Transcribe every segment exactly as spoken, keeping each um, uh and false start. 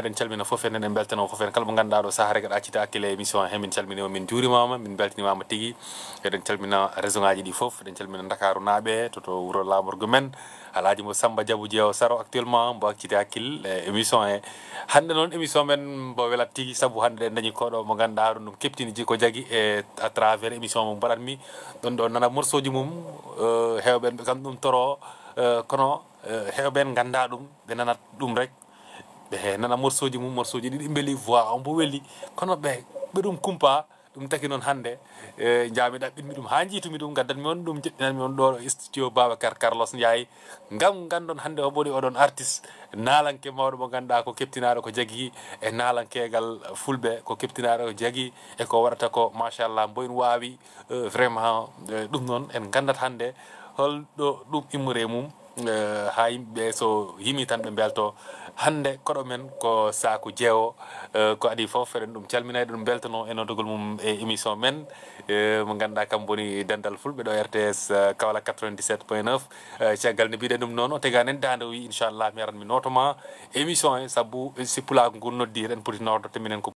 Eɗen calmina fof en, eɗen mbeltanoo fof en, kala mo ngannduɗaa ɗo sahaa rek aɗa accita hakkille e émission he, min calminii ma, min njuurimaama, min mbeltinimaama tigi. Eɗen calmina région ngaji ɗi fof, eɗen calmina Ndakaaru naaɓe, to, to wuro laamorgo men, Alhaji mo Samba Diabou Jeewo Saro actuellement, mbo acciti hakkille e émission he. Hannde noon émission men mbo welat tigi, sabu hannde eɗen dañi koɗo mo ngannduɗaa ɗum, ɗum keptini ji ko jagi e à travers émission mo mbaɗatmi. Ɗon ɗo nana morceau ji mum, eh, heewɓe en ɓe kam ɗum toro, eh, kono, eh, heewɓe en nganndaa ɗum, ɓe nanat ɗum rek. Ɓe nana morceau ji mum, morceau ji ɗiɗi mbeli, voix o mbo weli, kono ɓe, ɓe ɗum kumpa. Ɗum taki noon hannde, eh, njaami ɗaɓɓitmi ɗum haa njiitumi ɗum, ngaddanmi on ɗum, joɗɗinanmi on ɗo e studio Babacar Carlos Ndiaye, ngam nganndon hannde homo woni oɗon artiste naalanke mawɗo mo ngannduɗaa ko keptinaaɗo ko jagi e naalankeegal fulɓe, ko keptinaaɗo ko jagi e ko waɗata ko, machallah, mbo en waawi, eh, vraiment, eh, ɗum noon en nganndat hannde hol ɗo ɗum immori e mum. Eh, haa yimɓe so yimi tan ɓe mbelto. Hannde koɗo men ko Saku Jeewo, eh, ko adii fof eɗen ɗum calmina, eɗen ɗum mbeltano e noddugol mum e émission men, eh, mo ngannduɗaa kam woni Dental Fulɓe ɗo R T S, eh, Kaolack quatre-vingt-dix-sept point neuf. Eh, caggal nde mbiɗen ɗum noon, o tegaani en daande, o wi inchallah mi aran mi nootoma émission he, sabu si pulaagu ngu noddi eɗen poti nootde te minen ko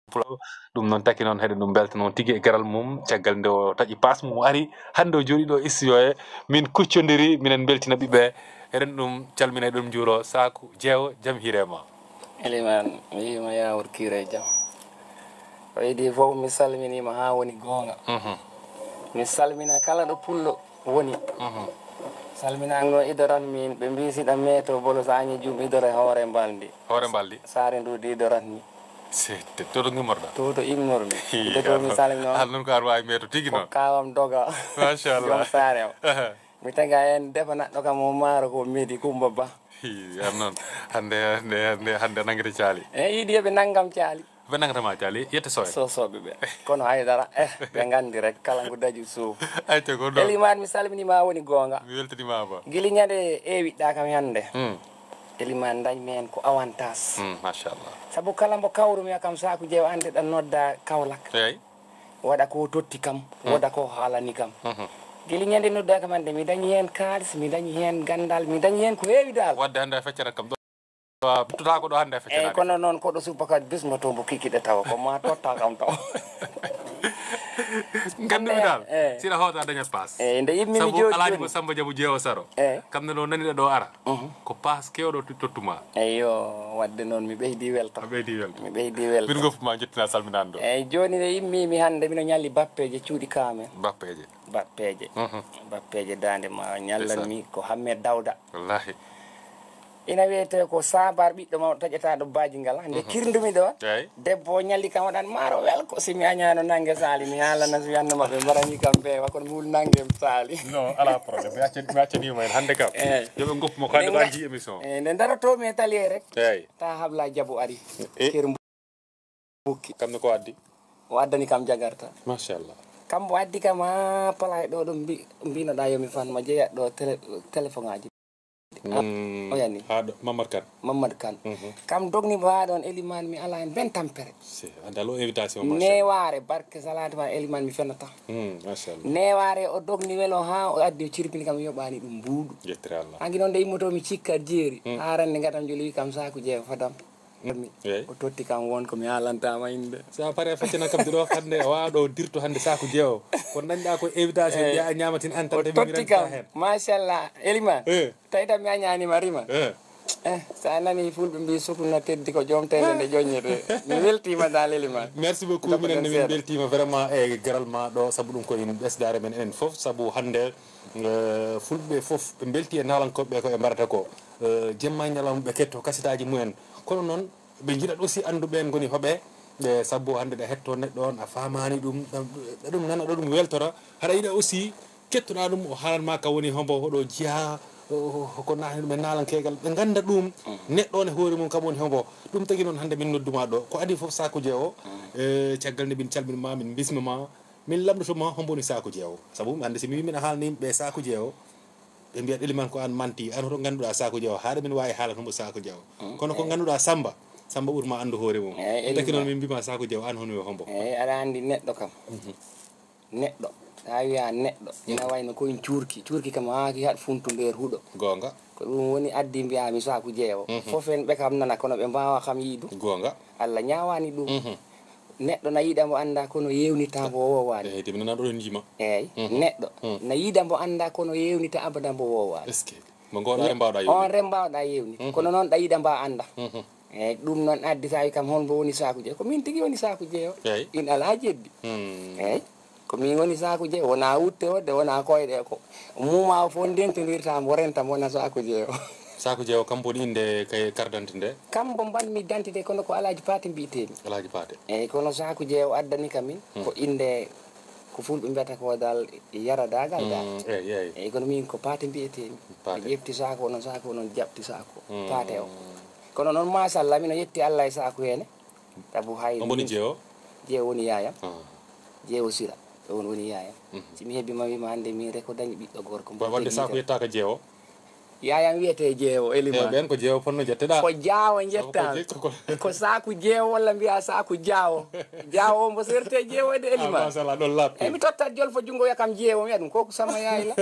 Pulaar. Ɗum noon taki noon heɗen ɗum mbelta noon tigi e garal mum, caggal nde o taƴi paas mum o ari, hannde o jooɗii ɗo e studio he, min kuccondiri, minen mbeltina ɓiɓɓe, eɗen ɗum calmina, eɗen ɗum njuuro, Saku Jeewo, jam hiire ma. Eliman, mi wiima yaawor kiire jam. O idi fof mi salminiima haa woni goonga. Mhm. Mi salmina kala ɗo pullo woni. Mhm. Salminaango idoran min, ɓe mbii siɗa meeto bolo sañi jum idore hoore mbalndi. Hoore mbalndi? Saare ndu di idoran mi. Sette, to to immorɗa? To to immormi. Hi, nde to mi salmino. An noon ko ar waawi meeto tigi noon. Ko kaawam doga. Machallah. Joom saare o. Aha. Mi taga heen defa naɗɗo kam o maaro ko midi Kumba Ba. Hi, an noon. Hannde, hannde, hannde, hannde nanngete caali. E yiɗi yo ɓe nanngam caali. Ɓe nanngata ma caali, yette sowe. Soosooɓe ɓe. Kono haydara, eh, ɓe nganndi rek, kala ngu daƴi suuf. Ayca ko ɗon. Eliman, mi salminiima woni goonga. Mi weltaniima ba. Gili ñande ewiɗɗa kam hannde. Hmm. Eliman, dañmi heen ko avantage. Hmm, machallah. Sabu kala mbo kawrumi kam Saku Jeewo annde ɗan nodda Kaolack. Eey. Waɗa ko totti kam, hmm, waɗa ko haalani kam. Mhm. Gili ñande nodda kam hannde, mi dañi heen kaalis, mi dañi heen ganndal, mi dañi heen ko heewi dal. Wadde hannde a feccatat kam ɗo. Tottata ko ɗo hannde a feccanaa. Eey, kono noon ko ɗo subaka bismo to mbo kikiɗe tawa, ko ma totta kam tawa. Nganndu mi dal, eh, siɗa hoota dañat paas. Eey, nde immi mi sabu jooɗi Alaaji jooɗi. Mo Samba Jabu Jeewo Saro. Eey. Kam ne no naniɗa ɗo ara. Mhm. Ko paas kewɗo to-, tottuma. Eyyo, wadde noon mi ɓeydi welta. A ɓeydi welta. Mi ɓeydi welta. Min goppu ma jettina salminande ɗo. Eey, jooni nde immi mi hannde mino ñalli bappeeje cuuɗi kaamen. Bappeeje. Bappeeje. Mhm. Bappeeje daande ma ñallan mi ko Hammet Dawda. Wallaahi. Ina wiyetee ko Sabar ɓiɗɗo mawɗo taƴetaaɗo Baaji Ngala. Nde, mhm, kirndumi ɗo, eey, debbo o ñalli kam waɗan maaro welko. Si mi añaano nannge saali, mi haalana si mi annama ɓe mbarani kam beewa, kono mi wul nannge saali. Non, alaa problème. Mi acca-, mi accaniima en hannde kam. Eey. Yo ɓe ngoppu mo ko hannde ko nga-, an jii émission. Eey, nde ndaroto mi e tali he rek. Eey. Ta habla jabu ari. Eh. Ker Bukki. Kam ne ko addi? O addani kam jagarta. Machallah. Kam o addi kam haa palay ɗo ɗum mbi-, mbinoɗa yo mi fan mo jeeya ɗo télé-, téléphone aji. Mm, o yani. Haa ɗo, Mamad Kan. Mamad Kan. Mhm. Kam dogni mo haa ɗon Eliman mi ala hen ben tampere. Si, a dalo invitation, machallah. Newaare barke salatu ma Eliman mi fenata. Mm, machallah. Newaare o dogni welo haa o addi o cirbini kam yoɓani ɗum mbuuɗu. Yettira Allah. Hanki noon nde immoto mi cikka jeeri. Mm. Haa rande ngatam joli wi kam Saku Jeewo fadam. Eey. O totti kam won ko mi haalantama innde. So a pare a feccana kam ɗo hannde, a wawa ɗo dirto hannde Saku Jeewo. Ko nanɗa ko invitation, eey, mbiya a ñamatin an tan, o tawi mi totti kam renta hen. Machallah, Eliman. Eey. Tawi tan mi añanima rima. Eey. Eh, sa nani fulɓe mbi sukuna teddi ko joom tende nde joññete. Mi weltima dal Eliman. Merci beaucoup, minen ne min beltima vraiment e garal ma ɗo, sabu ɗum ko in ɓesdare men enen fof, sabu hannde, eh, fulɓe fof ɓe belti e naalankoɓe ko ɓe mbarata ko. Eh, jemma e ñalawma ɓe ketto kasitaji mumen. Kono noon, ɓe njiɗat aussi anndu ɓeen ngoni hoɓe, ɓe, sabu hannde ɗa hetto neɗɗo on, a faamaani ɗum, ɗa, ɗa ɗum nana, ɗa ɗum weltora. Haɗa yiɗa aussi kettoɗaa ɗum, o haalan ma kam woni hombo, hoɗo jiyaa, o, o, ko na-, ɓe naalankeegal, ɓe ngannda ɗum, mm, neɗɗo on e hoore mum kam woni hombo. Ɗum tagi noon hannde min nodduma ɗo. Ko adii fof Saku Jeewo, mm, e, caggal nde min calmini ma, min mbismi ma, min lamndoto ma hombo woni Saku Jeewo. Sabu hannde si mi wii min a haalni ɓe Saku Jeewo, ɓe mbiyat Eliman ko an manti, an hoto ngannduɗaa Saku Jeewo, haade min waawi haalande hombo Saku Jeewo. Mm. Kono ko ngannduɗaa Samba, Samba ɓuri ma anndu hoore mum. Eey, taki noon Eliman. Min mbima Saku Jeewo, an hono yo hombo? Eey, aɗa anndi neɗɗo kam. Mhm. Neɗɗo. A wiya neɗɗo ina wayno koye cuurki, cuurki kam haa ki haɗ funtu nder huɗo. Goonga. Ko ɗum woni addi mbiyaami saaku jeewo. Mhm. Fof en ɓe kam nana, kono ɓe mbaawa kam yiidu. Goonga. Allah ñaawaani ɗum. Mhm. Neɗɗo na yiɗa mbo annda kono yeewnita mbo woowaani. Eey, de mi nana ɗo en njima. Eey, mhm, neɗɗo, mhm, na yiɗa mbo annda kono yeewnita abada mbo woowaani. Est-ce que? Mbo ngooɗa re mbaawɗa yeewni. On re mbaawɗa yeewni. Mhm. Kono noon ɗa yiɗa mba annda. Mhm. Eey, ɗum noon addi tawi kam hol mbo woni saaku jeewo. Ko min tigi woni saaku jeewo. Eey. In alaa jeddi. Hmm. Eey. Ko min woni saaku jeewo, wonaa wutte wodde, wonaa koyɗe ko. Muma o fof ndentondirta mbo renta mbo wona saaku jeewo. Saaku jeewo kam woni innde kay carte d'identité nde? Kam mbo mbaɗmi identité kono ko Alaaji Paate mbiyetee-mi. Alaaji Paate. Eey, kono saaku jeewo addani kam min, hmm, ko innde ko fulɓe mbiyata ko dal yaradaagal dal. Mm, eey, eey. Eey, kono min ko Paate mbiyetee-mi. Paate. Mi ƴefti saaku o noon, saaku o noon jaɓti saaku o. Mm. Paate o. Kono noon, machallah, mino yetti Allah e saaku heene. Sabu hay. On woni jeewo? Jeewo woni yaayam. Ah. Jeewo Sira. On woni yaayam. Mhm. Si mi heɓii ma wiima hannde min reko dañi ɓiɗɗo gorko. Wa-, wadde saaku yettaaka jeewo? Yaayam wiyetee jeewo, Elimaan. Eey, ɓeen ko jeewo fotno jetteɗaa. Ko jaawo njettaami. Sabu ko je-, ko, ko ko saaku jeewo walla mbiya saaku jaawo. Jaawo o mbo sertee jeewo de, ah, Elimaan. Machallah, ɗon laaɓi. Eey, mi tottat jolfo junngo wiya kam jeewo, mi wiya ɗum ko ko sama yaay la.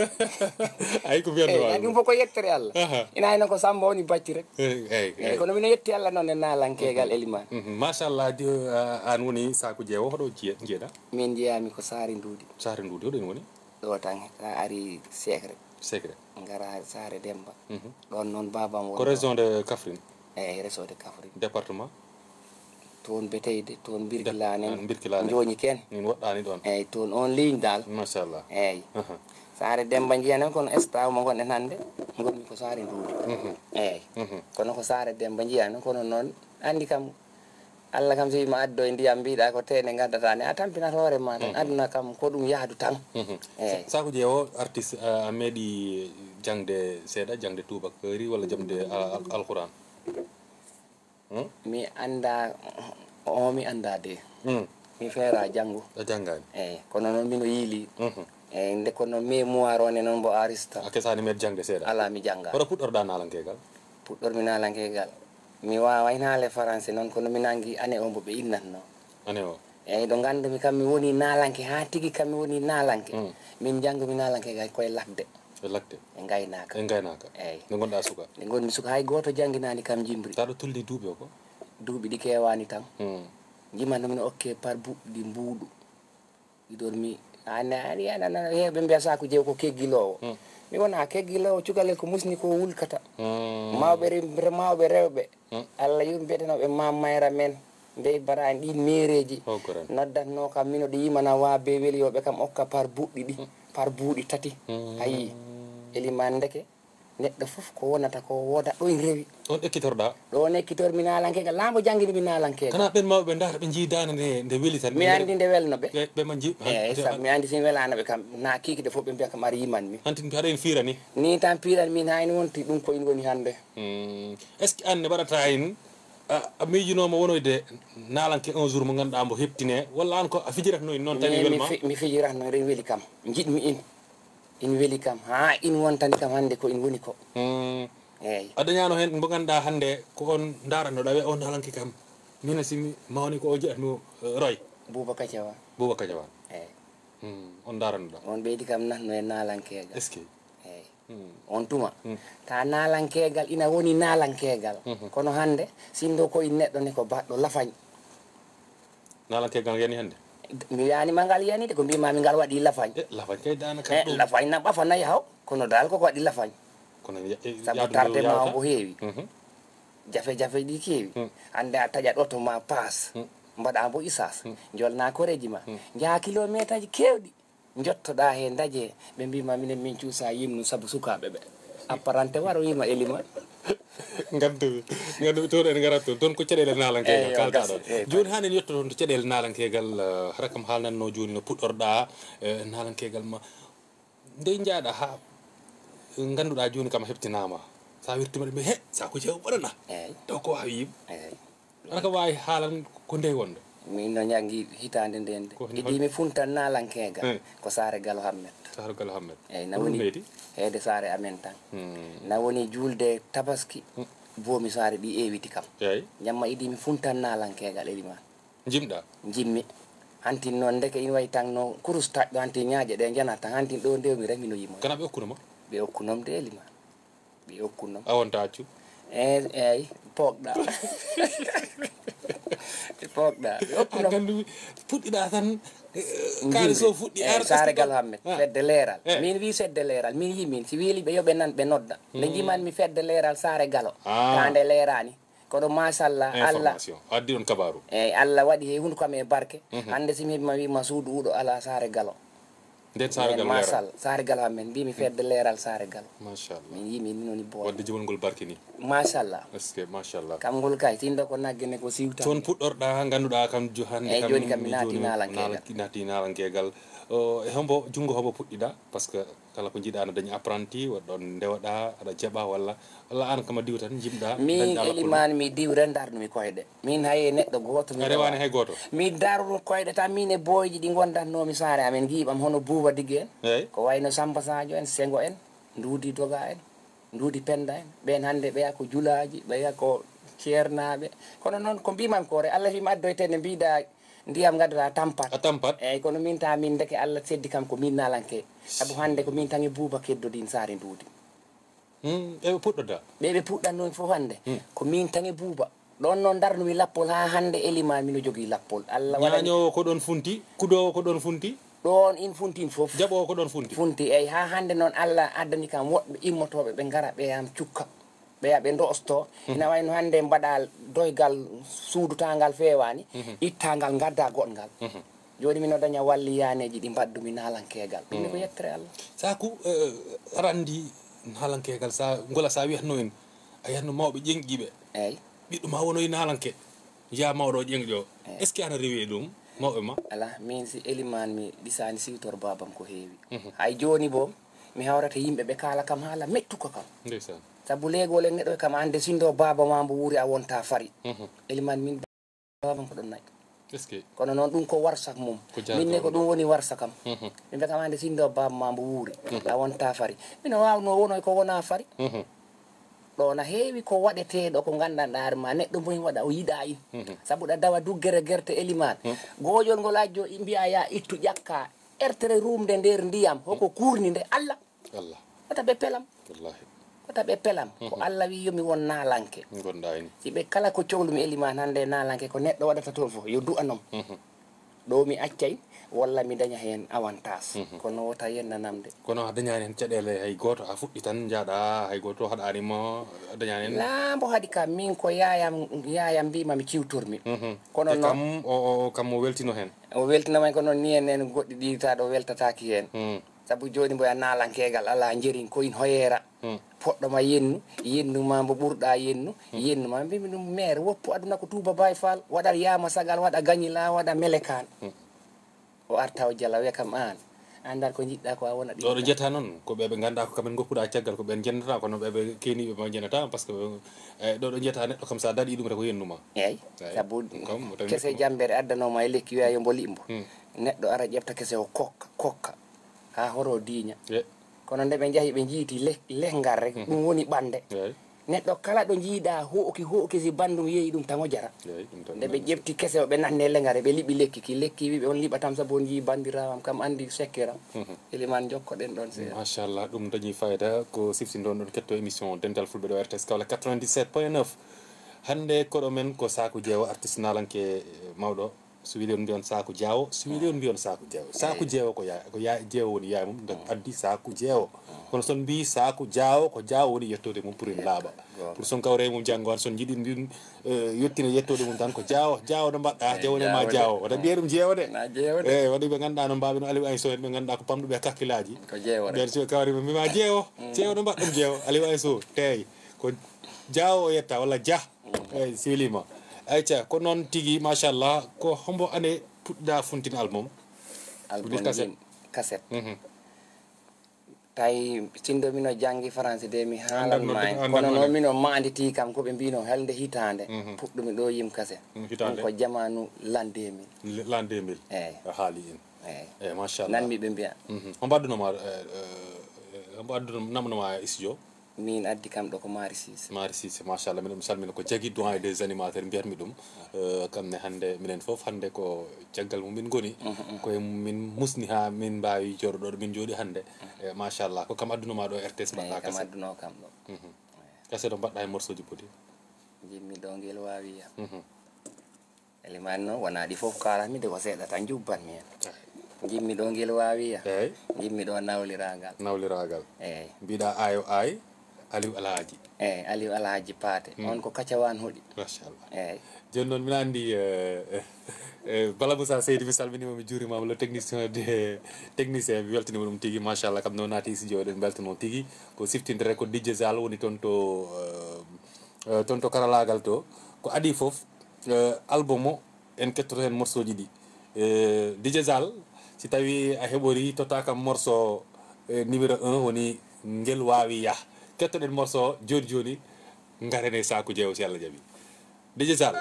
Ayi, ko mbiyanno. Eey, ɗum fof ko yettere Allah. Aha. Ina hayno ko Sammba woni bacci rek. Eey, eey, eey, eey. Kono mino yetti Allah noon e naalankeegal, mhm, Elimaan. Mhm. Machallah, jo-, a-, aan woni saaku jeewo, hoɗo jiye-, njiyeɗaa? Min njiyaami ko Saare Nduuɗi. Saare Nduuɗi, hoɗo en woni? Ɗo tan, a ari Sekre. Sekre. Ngara Saare Demba. Mhm. Ɗoon noon baabam woni. Ko région de Kaffrine? Eey, région de Kaffrine. Département? Toon Beteyde, toon Birkilane, ah, Birkilane. Njooñi ken. Min woɗɗaani ɗoon. Eey, toon oon ligne dal. Machallah. Eey. Aha. Saare Demba njiya noon kono estaw mo ngonɗen hannde, ngonmi ko Saare Nduuɗi. Mhm. Eey. Mhm. Kono ko Saare Demba njiya noon, kono noon anndi kam Allah kam, so wiima addo e ndiyam, mbiɗa ko teene ngaddata ne, a tampinat hoore ma tan. Mhm. Aduna kam ko ɗum yahdu tan. Mhm. Eey. Sa-, saaku jeewo artiste, a, a meeɗi jaŋde seeɗa, jaŋde tuubakari walla jaŋde a-, al-, Alquran? Hmm? Mi annda, o mi annda de. Hmm. Mi feera janngo. A janngaani? Eey, kono noon mino yiili. Mhm. Eey, nde kono mémoire o ne noon mbo arista. A kesaani meeɗ jaŋde seeɗa? Alaa, mi jannga. Hoto puɗɗorɗa naalankeegal? Puɗɗormi naalankeegal. Mi waaway naale faranse noon, kono mi nanngi ane o mbo ɓe innatno. Ane o? Eey, ɗo nganndumi kam mi woni naalanke, haa tigi kam mi woni naalanke. Mm. Min njanngumi naalankeegal koye ladde. E ladde? E ngaynaaka. E ngaynaaka. Eey. Nde ngonɗa suka? Nde ngonmi suka, hay gooto jannginaani kam njimbri. Taɗo tulli duuɓi o ko? Duuɓi ɗi keewaani tan. Mm. Njimanno min okke par buɗɗi mbuuɗu. Idor mi, a na-, a na-, a na-, heewɓe mbiya saaku jeewo ko keggiloowo. Hmm. Mi wona keggiloowo, cukalel ko musni ko wulkata. Hmm. Mawɓe re-, re-, mawɓe rewɓe. Hmm. Allah yurmi mbiyetenooɓe Maam Mayra men, Mbey Bara en ɗiin meereeji. O, ko ren. Noddatnoo kam, mino ɗi yimana waa be weliyooɓe kam okka par buɗɗi ɗi, hmm, par buuɗi tati. Hmm. A yii, Elimaan ndeke. Neɗɗo fof ko wonata ko wooda ɗo en rewi. Ɗon ekkitorɗa? Ɗon ekkitor mi naalankeegal. Laambo janngini mi naalankeegal. Kana ɓen mawɓe ɓe ndaara ɓe njii daande nde, nde weli tan? Mi anndi nde welno ɓe. Ɓe, ɓe ma njii-, eey, sabu mi anndi si mi welaano ɓe kam, na kiikiiɗe fof ɓe mbiya kam ari yiman mi. Hanti mbiɗa en fiirani? Ni tan piiran min, hay no wonti ɗum ko in woni hannde. Hmm. Est-ce que aan ne waɗata en, a, a miijinooma wonoyde naalanke un jour mo ngannduɗaa mbo heɓtine, walla aan ko a fijiratno en noon tan? Mi, mi welma? Fi-, mi fijiratno, ren weli kam. Njiɗmi in. In weli kam, haa in wontani kam hannde ko in woni ko. Hmm. Eey. A dañaano heen mbo ngannduɗaa hannde ko on ndaarannoɗaa, wiya on naalanke kam, mina si mi mawni ko o jeɗatno, eh, roy? Buuba Kajawa. Buuba Kajawa. Eey. Hmm. On ndaarannoɗaa? On ɓeydi kam natno e naalankeegal. Est-ce que? Eey. Hmm. On tuma, hmm, ta naalankeegal ina woni naalankeegal. Mhm. Kono hannde, sinndo ko in neɗɗo ne ko baɗɗo lafañ. Naalankeegal yani hannde? Mi wiyaani ma ngal yani de, ko mbiimi ngal waɗi lafañ. E, lafañ kay daanaka. E, ɗum lafañ na ɓafa nayi haw, kono dal koko waɗi lafañ. Kono ya-, e, sabu yaadu ndu tarde ma yawta? Omo heewi. Mhm. Jafe-jafe ɗi keewi. Hmm. Hannde a taƴat oto ma paas, hmm, mbaɗa mbo isaas, hmm, njolna koreeji ma, hmm, njaha kilomeetaaji keewɗi. Njottoɗaa he ndaje, ɓe mbiima minen min cuusa yimnu sabu sukaaɓe ɓe. Apparante waro wiima Elima. Nganndumi, nganndumi toon en ngarat toon. Toon ko caɗeele naalankeegal. Eey, kalɗaa ɗoon. Eey, jooni haa en yetto toon to caɗeele naalankeegal, eh, hara kam haalnatnoo jooni no puɗɗorɗaa, eh, naalankeegal ma. Nde njaaɗa haa ngannduɗaa jooni kam a heɓtinaama. So a wirtiima ɗum, he, saaku jeewo waɗana. Eey. Taw ko waawi yim. Eey. Aɗa ka waawi haalan ko ndey wonde? Min no njanngi hitaande ndeen de. Ko holi hol? Idii mi funtan naalankeegal. Hmm. Ko Saare Galo Hammet. Saare Galo Hammet. Eey, na woni meeɗi? Heede saare amen tan. Hmm. Na woni juulde Tabaski, hmm, boomi saare ɗi eewiti kam. Eey. Jamma idii mi funtan naalankeegal, Elimaan. Njimɗa? Njimmi. Hantin noon ndeke ina wayi tan no kurus taƴɗo hantin ñaaƴe ɗe njanata tan hantin ɗo ndewmi rek mino yimo. Kana ɓe okkuno ma? Ɓe okkunom de Eliman. Ɓe okkunom. A wonta accu? Eyi, eyi, pookɗa. Ɓe pookɗa. Ɓe okkunom. Ganndumi puɗɗiɗa tan. Kaali so fuɗɗi ar saare gal hammet fedde leeral min wi fedde leeral min yi min si weli ɓe yoɓe nan ɓe nodda nde jimanmi fedde leeral saare galo tande leerani. Kono machallah allah addi ɗon kabaru. Eyyi allah waɗi he hunduko am e barke. Hande si mi heɓima wima suudu uɗo ala saare galo. Nden saare galo leeral. Machallah saare galo amen mbimi fedde leeral saare galo. Machallah min yimi min woni boy wadde jibol ngol barke ni. Machallah. Est-ce que machallah. Kam ngol kay tindo ko nagge ne ko siwta toon puɗɗorɗa ganduɗa kam jo hande eyyi kam joni kam mi naati nalankegal. Naati nalankegal. E hombo jungo hombo puɗɗiɗa? Parce que kala ko jiiɗa no dañi apprenti waɗa ɗon ndewaɗa aɗa jaɓa walla walla an kam a diwtan jimɗa? Min eliman mi diwre darnumi koyɗe. Min haye neɗɗo goto mi a rewani hay goto. Mi darnu koyɗe tan min e boyji ɗi gondatnomi saare amen giiɓam hono buuba digge en. Eyyi. Ko wayno samba sadio en sengo en nduudi doga en nduudi penda en ɓen hande ɓeya ko julaji ɓeya ko ceernaɓe. Kono noon ko mbiman kore allah fima addoytene mbiɗa ndiyam gaddoɗa tampat a tampat. Eyyi kono min ta min ndeke allah seddi kam ko min nalanke. Sabu hande ko min tan e buuba keddodin saare nduudi. Hmm, eɓe puɗɗoda. Ɓe ɓe puɗɗan noon fof hande ko min tan e buuba. Ɗon noon darnumi lappol ha hande elima mino jogii lappol allah waɗani ñañowo ko ɗon funti kudowo ko ɗon funti. Ɗon in funtin fof jaɓowo ko ɗon funti funti. Eyyi ha hande noon allah addani kam woɗɓe immotoɓe ɓe gara ɓe yam cukka ɓeya ɓe dosto. Ina wayno hande mbaɗa doygal suudutangal fewani ittangal gadda goɗngal. Joni mino daña walliyaneji ɗi mbaɗdumi nalankegal ɗum ne ko yettere allah. Saku aɗa andi nalankegal sa ngola sa wiyatno en a yiyatno mawɓe ƴeŋƴiɓe. Eyyi. Ɓiɗɗo ma wono e nalanke ya mawɗo ƴeŋƴo. Est ce que ana rewi e ɗum mawɓe ma? Ala min si eliman mi ɗisani siwtor babam ko heewi. Hay joni bo mi hawrata yimɓe ɓe kala kam haala mettuka kam. Ndeysaan. Sabu legol en neɗɗo kam ande sindo baba ma mbo wuuri a wonta fari. Eliman min babam ko ɗon nayi. Est ce que kono noon ɗum ko warsak mum. Ko jaadu min ne ko ɗum woni warsa kam. Min mbe kam ande sindo baba ma mbo wuuri a wonta fari. Mino wawno wonoy ko wona fari. Ɗo na heewi ko waɗeteɗo ko gandanɗa ar ma neɗɗo mboy waɗa o yiɗa in. Sabu ɗa dawa duggere gerte eliman goƴol ngol ajjo mbiya ya ittu ƴakka ertere rumde nder ndiyam hoko kurni nde allah. Allah. Wata ɓe pelam. Wallahi. Wata ɓe pelam ko allah wi yomi won nalanke. Gonda ini. Si ɓe kala ko cohlumi eliman hande nalanke ko neɗɗo waɗata toon fof yo du'anom. Ɗo mi accay walla mi daña heen avantage. Kono wota yennanamde. Kono a dañani heen caɗeele hay gooto a fuɗɗi tan njaaɗa hay gooto haɗanima a dañani heen. Laambo haɗi kam min ko yayam yayam mbima mi ciwtormi. Kono e noon kam o o- o kam o weltino heen. O weltinama ko noon ni en en goɗɗi ɗi taɗo weltataki heen. Sabu joni mboya nalankegal ala jerin koyin hoyera. Poɗɗo ma yennu yennu ma mbo ɓurɗa yennu yennu ma mbimi ɗum maire woppu aduna ko tuba bay fal waɗa yama sagal waɗa gañila waɗa melekan. O arta o jala wiya kam an andal ko jiɗɗa ko a wona ɗo ɗo jetta noon ko ɓeɓe ganduɗa ko kamen goppuɗa caggal ko ɓen jendata kono ɓeɓe keniɓe ma jendata par ce que e ɗo ɗo jetta neɗɗo kam sa daɗi ɗum ta ko yennuma. Eyyi. Sabu kese jambere addanoma e lekki wiya yo mbo liɓbo. Neɗɗo ara ƴefta kese o kokka kokka ha horo diiña. Kono nde ɓe njahi ɓe njiiti leh- lehngal rek ɗum woni ɓande. Neɗɗo kala ɗo njiiɗa ho'oki ho'oki si bandum yeeyi ɗum tan o jara. Nde ɓe ƴefti kese o ɓe nanne lehngal rek ɓe liɓi lekki ki lekki wiɓe on liɓa tam sabu on njii bandirawo am kam andi sekkeram. Eliman jokkoɗen ɗon seeɗa. Machallah ɗum dañi fayida ko siftinɗon ɗon ketto émission dental fulɓe ɗo rts kawla quatre-vingt-dix-sept point neuf. Hannde koɗo men ko saku jeewo artiste nalanke mawɗo. So weli on mbiyon saku jaawo so weli on mbiyon saku jeewo saku jeewo ko ya ko ya jeewo woni yaay mum nde addi saku jeewo. Kono son mbi saku jaawo ko jaawo woni yettoode mum pour en laaɓa. Pour son kawre mum janngo an son jiɗi mbin yettina yettoode mum tan ko jaawo jaawo no mbaɗɗa jawone ma jaawo wata mbiye ɗum jeewo de. Eyi waɗi ɓe ngannduɗa no mbawi no aliw ay so en ɓe ngannduɗa ko pamɗuɓe e kakkillaaji. Ɓen so kawrima mbima jeewo jeewo no mbaɗɗum jeewo aliw ay so teey ko jaawo o yetta walla jah. Eyi selima. Ayca ko noon tigi machallah ko hombo ane puɗɗiɗa funtin album? Album cassette. Tawi sindo mino janngi français de mi haalan ma en kono noon mino manditi kam ko ɓe mbino helde hitande puɗɗumi ɗo yim cassette. Ɗum ko jamanu l'an deux mille. L'an deux mille. Eyi a haali en. Eyi machallah. Nanmi ɓe mbiya. Hombo addunoma hombo addunoma namnoma studio? Min addi kam ɗo ko Mari Cissé. Mari Cissé, machallah, miɗen salmina ko jagi doyen des animateurs mbiyatmi ɗum. Eh, kam ne hannde minen fof hannde ko caggal mum min ngoni. Koye mum min musni haa min mbaawi jooɗo ɗo ɗo min njooɗi hannde. Eh, machallah, ko kam addunoma ɗo R T S mbaɗɗa kam kase. Adduno kam ɗo. Kase ɗo mbaɗɗa e morceau ji poti. Jimmi ɗo ngel waawi ya. Elimani noon wonaa ɗi fof kaalatmi de, ko seeɗa tan njubbanmi heen. Njimmi ɗo ngel waawi ya. Eeyi. Njimmi ɗo nawliraagal. Nawliraagal. Eeyi. Mbiɗa ayo ay Aliou Alhaji. Eeyi, Aliou Alhaji Paate. On ko Kacawan hoɗi. Machallah. Eeyi. Jooni noon mbiɗa anndi eh, eh, eh, Bala Moussa Seydi, mi salminiima, mi juurimaama, le technicien de technicien, mi weltaniima ɗum tigi, machallah, kam no naati studio, eɗen mbeltanoo tigi. Ko siftinde rek ko D J Zal woni toon to eh, eh, toon to karalaagal to. Ko adii fof eh, album o en kettoto heen morceau ji ɗi. Eh, D J Zal, si tawii a heɓorii totta kam morceau eh, numéro un woni Ngel Waawi Yah. Kettoɗen morceau o jooni jooni, ngaren e saaku jeewo si Allah jaɓii. D J Zal.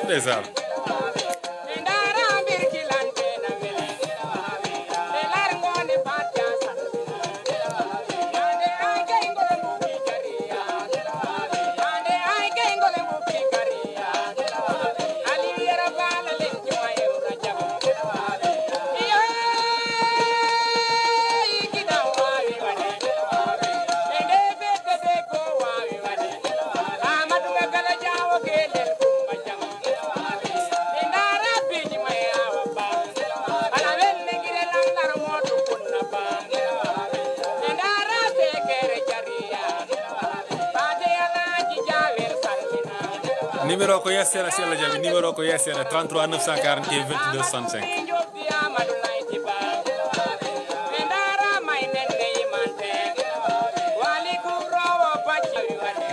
Ndeysaan. Numéro ko yes seeɗa, si Allah jaɓi, numéro ko yes seeɗa, trente-trois neuf cent quarante et un vingt-deux soixante-cinq.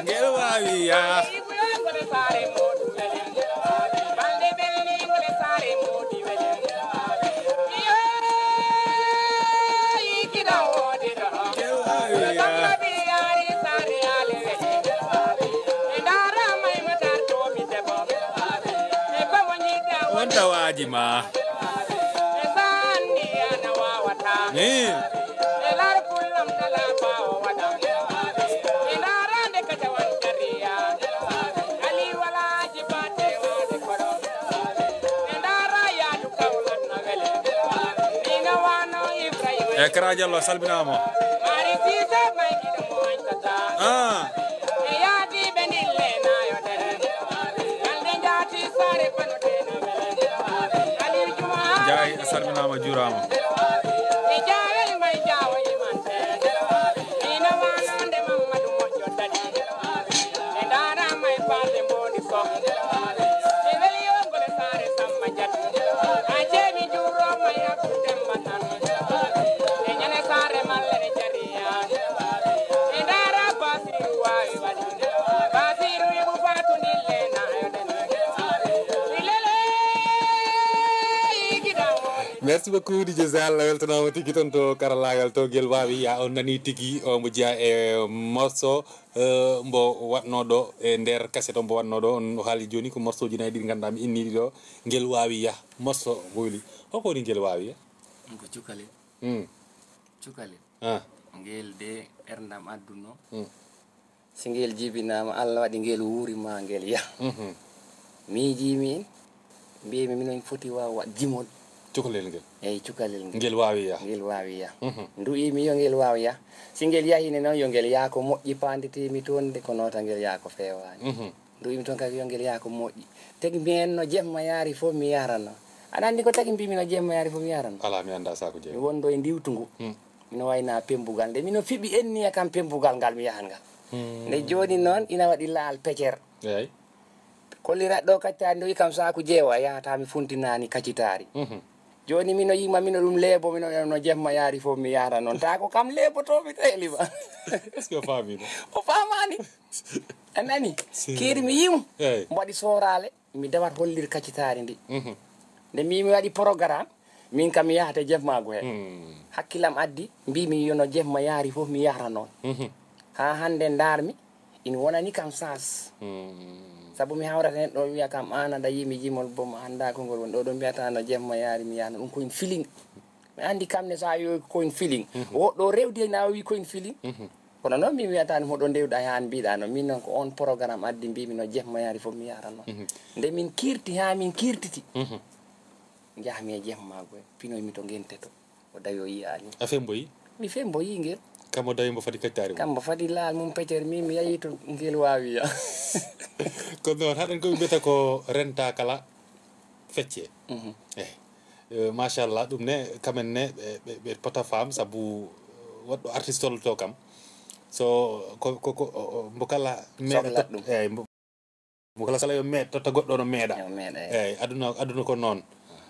Ngel waawi yaa. Ngel waawi yaa. On tawaaji ma. Ni. E Kara Diallo, a salminaama. Ah. Njaay, a salminaama, a juuraama. Merci beaucoup, D J Zal. A weltanaama tigi toon to karallaagal to. Ngel waawi yaa, on nanii tigi, o mbo jeyaa e morceau eh, mbo waɗnoo ɗo e nder kaset o, mbo waɗnoo ɗo, on o haali jooni ko morceau ji nayi ɗi ngannduɗaa mi innii ɗi ɗo. Ngel waawi yah, morceau mbo weli. Hoko woni Ngel waawi yah? Ɗum ko cukalel. Hmm. Cukalel. Ah. Ngel de ɓerndam adduno. Hmm. Si ngel jibinaama, Allah waɗi ngel wuuri ma ngel yah. Mhm. Miijiimi en, mbiimi mino foti waaw waɗ jimol. Cukalel ngel. Eyi, cukalel ngel. Ngel waawi yah. Ngel waawi yah. Mhm. Ndu'iimi yo ngel waaw yah. Si ngel yahii ne noon, yo ngel yah ko moƴƴi, paanditiimi toon de, ko noota ngel yah ko feewaani. Mhm. Ndu'iimi toon kadi yo ngel yah ko moƴƴi. Tagi mbiyen no jemma yaari fof mi yarano. Aɗa anndi ko tagi mbiimi no jemma yaari fof mi yarano? Alaa, mi anndaa saako jeyi. Mi wonndo e ndiwtu ngu. Hmm. Mino wayna pembugal. Nde mino fiɓi enniya kam pembugal ngal mi yahan ngal. Hmm. Nde jooni noon ina waɗi laal pecer. Eey. Kollirat ɗo kaccitaari nde wi kam saaku jeewa yahata mi funtinaani kaccitaari. Jooni mino yima mino ɗum leebo mino no jemma yaari fof mi yahata noon ta ko kam leebotoomi to elima. Est-ce que o faamino? O faamaani. A nani? Kiiri mi yimo. Mbo waɗi sooraale mi dawat hollir kaccitaari ndi. Nde mi mi waɗi programme min kam mi yahata jemmago he. Hakkilam addi mbimi yono jemma yaari fof mi yahata noon. Haa hannde ndaarmi ina wonani kam saas. Sabu mi hawrata neɗɗo o wiya kam aan aɗa yimi jimol bom a annda ko ngol woni ɗo ɗo mbiyata no jemma yaari mi yahno ɗum koyen filing. Mi anndi kam ne so a yowi koyen filing. Woɗɗo rewdi na o wi koyen filing. Kono noon min wiyata ɗum hoɗo ndewɗa he an mbiɗa noon min noon ko on programme addi mbimi no jemma yaari fof mi yahata noon. Nde min kirti haa min kirtiti. Njahmi e jemmago e pinoymi to ngente to. O dawi o yiyaani. A femboyi? Mi femboyi ngel. Kammo dawi mbo fadi kaccitaari mum? Kammo fadi laal mum peccere min mi yahi to ngel waawi ya. Ko noon haɗen ko ɓe mbiyata ko renta kala fecce. Eh, eh, machallah ɗum ne kamen ne ɓe- ɓe ɓe pota faam sabu woɗɗo artiste tolloto kam so ko ko ko o- o- mbo kala meeɗa Sohlat tot- ɗum. Eyyi, mbo- mbo kala kala yo meeɗ totta goɗɗo no meeɗa. Yo meeɗa, eyyi. Eyyi, aduna aduna ko noon.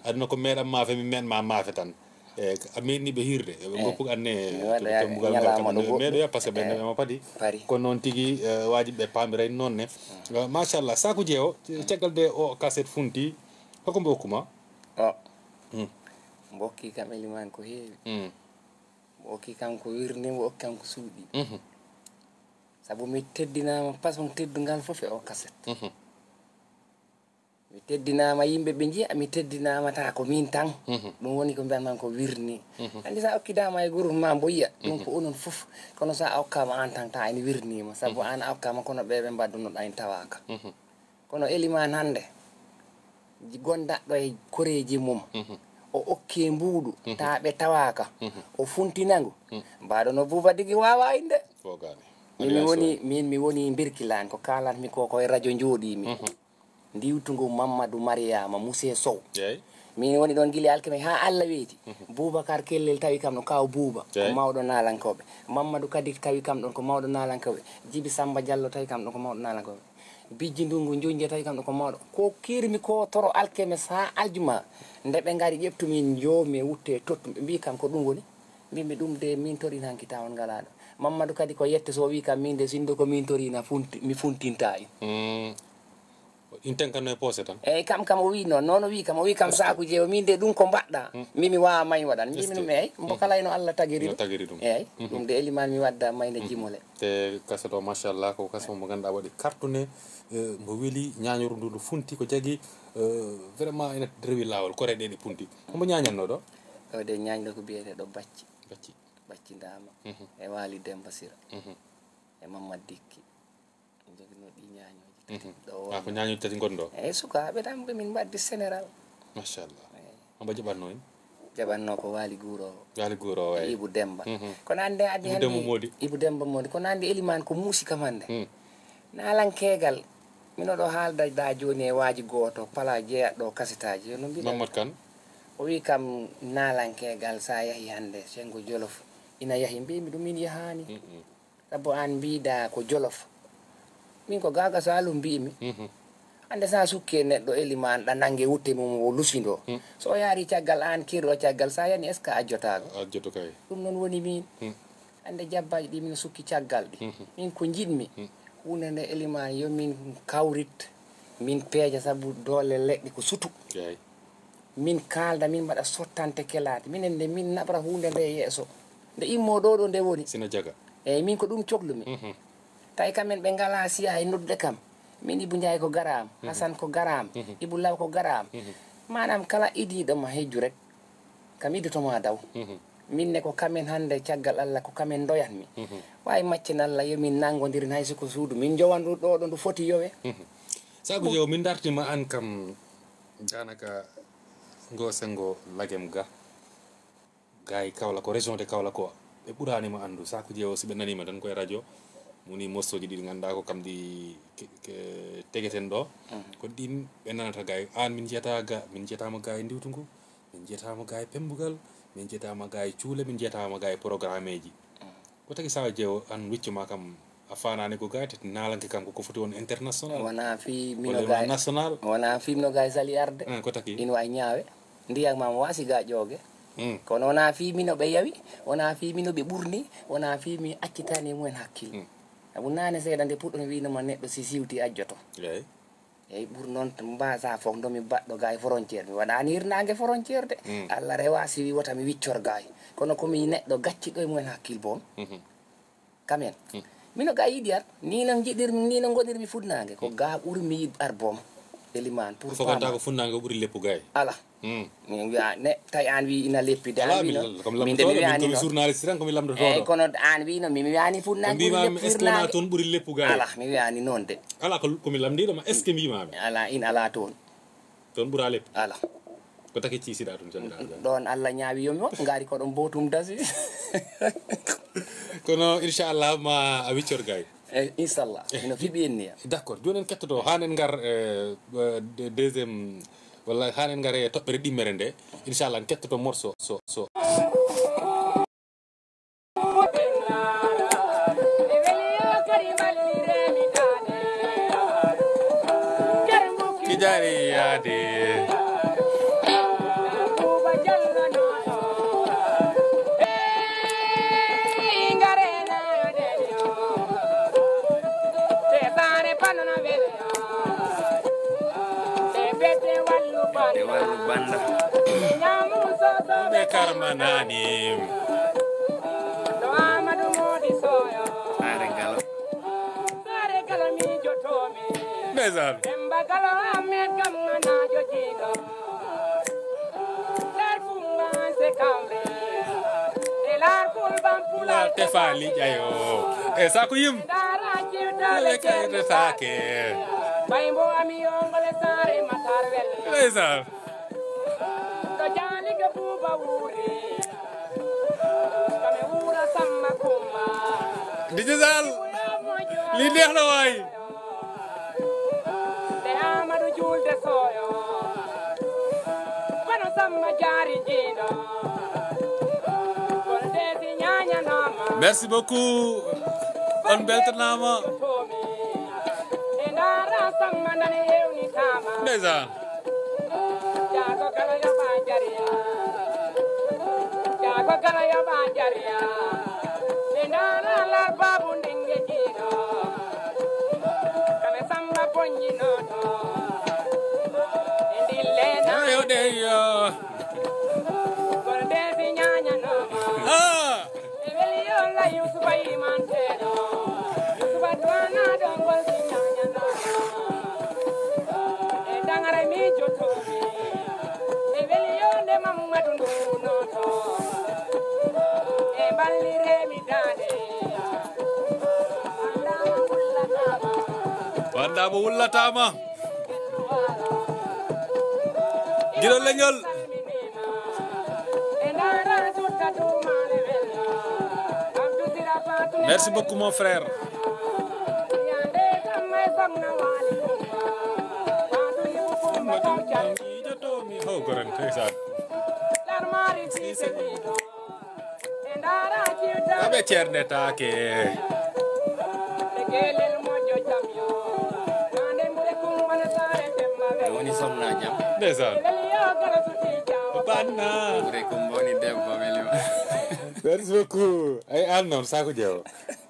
Aduna ko meeɗam maafe mi meeɗ ma maafe tan. Eyyi, a meeɗni ɓe hirde. Ɓe goppu anne mi waɗa to- to mbugal ngal ñalawma kam ɗo goɗɗum. Meeɗoya par ce que ɓe Eyyi. Ndeema padi. Pari. Ko noon tigi eh, waji ɓe paamiray noon ne. Eh, machallah sakuji o caggal de o cassette funti hoko mbo okkuma? O mbo okki kam eliman ko heewi. Mbo okki kam ko wirni mbo okki kam ko suuɗi. Sabu mi teddinama façon teddungal fof e o kaset. Mi teddinama yimɓe ɓe njiya mi teddinama ta ko min tan. Ɗum woni ko mbiyatman ko wirni. Andi sa okkidama e groupe ma mbo yiya ɗum ko onon fof. Kono sa okkama an tan ta en wirnima sabu an a okkama kono ɓeɓe mbaddunoɗa en tawaka. Kono eliman hannde gondaɗɗo e koreeji mum o okke mbuuɗu ta ɓe tawaka o funtina ngu. Mbaɗo no buuba digi wawa inde. Min mi woni min mi woni birkilan ko kalatmi ko koye radio jooɗimi. Ndiwtungu mammadu mariyama muse sow. Min woni ɗon gila alkeme ha allah weeti. Boubacar kellel tawi kam ɗon kaw bouba ko mawɗo nalankoɓe. Mammadu kadi tawi kam ɗon ko mawɗo nalankoɓe. Jibi samba diallo tawi kam ɗon ko mawɗo nalankoɓe. Bijji ndungu njonje tawi kam ɗo ko mawɗo ko kirmi ko toro alkemes ha aljuma. Nde ɓe ngari ƴeftu min jomi e wutte e tottum ɓe mbi kam ko ɗum woni. Mbimi ɗum de min torin hanki tawon ngalaɗo. Mammadu kadi ko yette so wi kam min de sindo ko min torina funti mi funtinta in. In tenkanno e poose tan. Eyyi kam kam o wi noon noon o wi kam o wi kam sakuji o min de ɗum ko mbaɗɗa. Mbimi wawa may waɗan mbimi ɗum eyyi mbo kala eno allah tagiri ɗum. Eyyi ɗum de eliman mi wadda mayde jimole. Te kaset o machallah ko kaset mo ganduɗa waɗi cartone. Mbo weli ñañoru ndu ndu funti ko jagui. Vraiment ene rewi lawol kore ɗe ɗe punti. Hombo ñañanno ɗo? Ɗo de ñañɗo ko biyeteɗo bacci. Bacci. Bacci dama e wali demba sira. E mamma dikki. Jogino ɗi ñañoji tati ɗo. A ko ñañoji tati gonɗo? Eyyi sukaɓe tan ko min mbaddi général. Machallah. Hombo jaɓanno en? Jaɓanno ko waali guurowo. Waali guurowo e ibu demba. Kono ande adi hande ibu demba modi. Ibu demba modi kono ande eliman ko muusi kam hande. Nalankegal mino ɗo haalda da joni e waaji gooto pala jeeyatɗo kasetaji yo no mbiɗa. Mammad Kane. O wi kam nalankegal sa yahi hande sengo jolof ina yahi mbimi ɗum min yahani. Sabu an mbiɗa ko jolof. Min ko gaga salum mbimi. Hande sa sukki e neɗɗo eliman ɗa nange wutte mum o lusido. So o yaari caggal an kirɗo caggal sa yani est ce que ajjotako? Ajjoto kay. Ɗum noon woni min. Hande jabbaji ɗi min sukki caggal ɗi. Min ko jiɗmi. Hunde nde eliman yo min kawrit. Min peeja sabu doole leɗɗe ko sutu. Min kaalda min mbaɗa sottante kelaate minen nde min naɓra huunde nde yeeso nde immo ɗo ɗo nde woni. Sina jaga. Eyyi min ko ɗum cohlumi. Tawi kam en ɓe ngala siya e noddude kam. Min Ibu Njaay ko garaam, Hasan ko garaam, Ibu Law ko garaam. Maanaam kala idiiɗo ma hejju rek. Kam iddoto ma daw. Min ne ko kamen hannde caggal Allah ko kamen ndoyatmi. Wawi maccen Allah yo min nanngondirin hay soko suudu min njowan ɗo ɗo ndu foti yowe. Sakuji o min dartima an kam danaka ngo sengo lagem ga. Gay kawla ko région de kawla ko ɓe ɓurani mo andu sakuji o si ɓe nanima tan koye radio muni mostoji ɗiɗi ganduɗa ko kam ɗi tegeten ɗo. Ko ɗin ɓe nanata gay an min jiyata ga min jiyatama ga e ndiwtu ngu. Min jiyatama ga e pembugal min jiyatama ga e cuule min jiyatama ga e programmeji. Ko tagi sakuji o an wiccu ma kam A faanaani ko gaay, te naalanke kam ko, ko foti won international. Wonaa fii mino Walla gaay national. Wonaa fii mino gaay sali arde. Eh, ko taki? Ino wayi ñaawe. Ndiyan ma mo wasi ga ƴooge. Mm. Kono wonaa fii mino ɓe yawi, wonaa fii mino ɓe ɓurni, wonaa fii mi accitani e mumen hakkil. Mm. Sabu naane seeɗa nde puɗɗono wiino ma neɗɗo si siwti ajjoto. Eyi. Eyi ɓur noon mbasa fof ndomi baɗɗo ga e frontiére mi waɗani hirnaange frontiére de. Mm. Allah rewa si wi wota mi wiccor gaay kono komi neɗɗo gacciɗo e mumen hakkil boom. Mhm. Kamen. Mino ga yiɗi ar ni no jiɗirmi ni no goɗirmi funnaange ko ga ɓurmi yiɗ ar boom. Eliman pour foganta ko funnaange o ɓuri leppu gaay. Ala. Hmm. Min wiya ne tawi an wi ina leppi de an wino min de mi wiyani noon journaliste tan komi lamdotoɗo. Eyi kono an wino mi mi wiyani funnaange ɓuri leppu hirnaange toon ɓuri leppu gaay. Ala mi wiyani noon de. Ala ko komi lamdiɗo ma est ce que mbimami? Ala in ala toon. Toon ɓura leppi. Ala. Ko taki ciisiɗa toon jannga ɗon Allah ñaawi yomi on ngaari ko ɗon botum dasi. Kono inchallah ma a wiccor gaay. Eyi inchallah. Mino fiɓi en niya. D' accord jooni en kettoto haan en ngar e deuxième walla haan en ngar e toɓɓere ɗimmere nde. Inchallah en kettoto morceau so so. Kijari yaade. Ɓe wallu banda. Ɓe karmanani. Aare galo. Ndeysaan. Laar tefaali ƴayo e saako yim. Ele kayre saake. Ndeysaan. Digital. Li neex na waay. Merci beaucoup. On beltanaama. Ndeysaan. Jaago kala yoɓa jariya. Jaago kala yoɓa jariya. Ɓe ndaara lal babu ndenge jiiɗo. Kame samba bonjinoɗo. Ɓe ndillena. Ayo de yo. Golde si ñañanoma. Ah. Wanda mo wullataama. Giro leñol. Merci beaucoup mon frère. Oh goren ndeysaan. Aɓe ceernetaake. Woni sonna jam. Ndeysaan. Banna. Ɓure kumba woni debbo welima. Merci beaucoup. Ay an noon saako jeewo.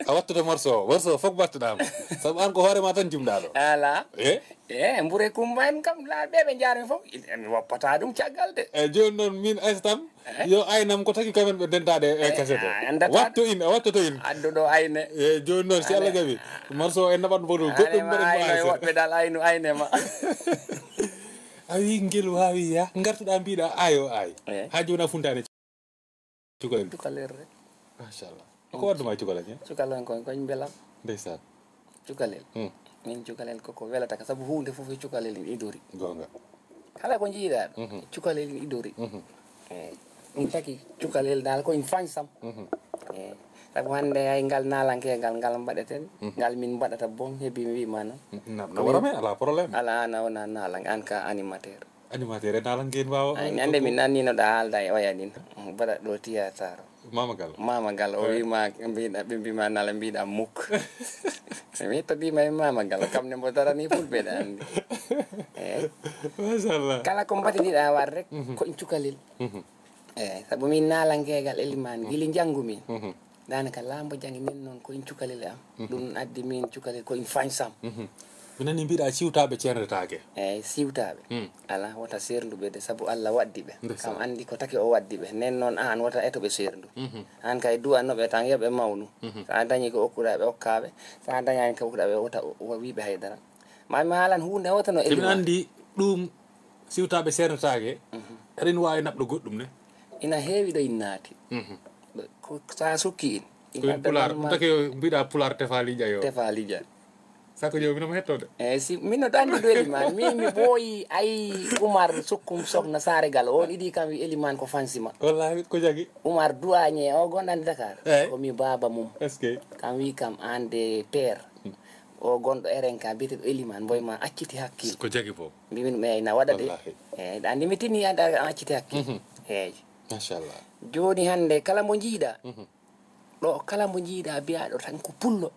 A wattude morceau o morceau o fof battuɗaama. Sabu an ko hoore ma tan jumɗaɗo. Ala. E. E mbure kumba en kam laaɓe ɓe njaarmi fof mi woppata ɗum caggal de. Eyi jooni noon min aysa tan. Yo aynam ko taki kamen ɓe dentade e kasete. Watto in a wattoto in. Adduɗo ayne. Eyi jooni noon si Allah jaɓi. Morceau o en naɓat mboɗo goɗɗum mbaɗen mo ayne aysa. Woɓɓe dal aynu ayne ma. A wi ngel wawi ya gartuɗa mbiɗa ayo ay. Ha joni a funtani. Cukalel. Cukalel rek. Machallah. Ko wadduma e cukalel ñe? Cukalel ko koñ mbelam. Ndeysaan. Cukalel. Hmm. Min cukalel koko welata ka sabu hunde fof e cukalel en idori. Gonga. Kala ko jiiɗaɗo. Mhm. Cukalel en idori. Mhm. Eyi. Ɗum taki cukalel dal ko en fansam. Mhm. Eyi. Sabu hannde ay ngal nalanke ngal ngal mbaɗeten. Mhm. Ngal min mbaɗata bon hebi mi wima noon. Nawara me ala problème. Ala nawna nalang an ka animateur. Animateur e nalanke en wawa. Ay nande min nannino ɗa haalda e oya ɗin. Mbaɗa ɗo théâtre. Mama Gallo. Mama Gallo, o wiima, mbiɗa, ɓe mbiima nala, mbiɗa muk. Mi hettodiima e Mama Gallo, kam ne mbo darani fulɓe, ɗa anndi. Eeyi. Machallah. Kala ko mbattiɗaa waɗ rek, ko en cukalel. Eeyi, sabu min naalankeegal Elimaan, gila njanngu min. Daanaka laambo janngi min noon ko en cukalel am. Ɗum addi min cukalel ko en fansam. Mi nani mbiɗa siwtaaɓe ceernetaake. Eeyi, siwtaaɓe. Alaa, wota seerndu ɓe de, sabu Allah waddi ɓe. Ndeysaan. Kam anndi ko taki o waddi ɓe. Nden noon aan wota eto ɓe seerndu. Aan kay du'ano ɓe tan, yo ɓe mawnu. So a dañii ko okkuɗaa ɓe, okkaa ɓe. So a dañaani ko okkuɗaa ɓe, wota o, o wii ɓe hay dara. Ma mi haalan huunde wota no Elimaan. Emin anndi ɗum siwtaaɓe seernetaake, eɗen waawi naɓɗo goɗɗum ne? Ina heewi ɗo innaati. Ko so a sukki in. Ko in pulaar, ɗum taki mbiɗa pulaar tefa liƴa yo. Tefa liƴa. Sakko Jow, mino mo hettoode. Eeyi, si, mino ɗo anndi ɗo Elimaan. Min mi ɓooyi, ayi, Umar sukkum sokna Saare Gal. On idi kam wi Elimaan ko fansi ma. Wallahi, ko jagi? Umar Duwaañe, o gonɗo anndi Dakar. Eeyi. Ko mi baaba mum. Est-ce que? Kam wi kam aan de père. O gonɗo R N K, biyeteeɗo Elimaan, mboy ma acciti hakkil. Ko jagi fof. Mbimin ɗum, eeyi, na waɗa de. Wallahi. Eeyi, ɗa anndi mi tini, a, a acciti hakkil. Eeyi. Machallah. Jooni hannde, kala mbo njiiɗa. Ɗo kala mbo njiiɗa biyaaɗo tan ko pullo.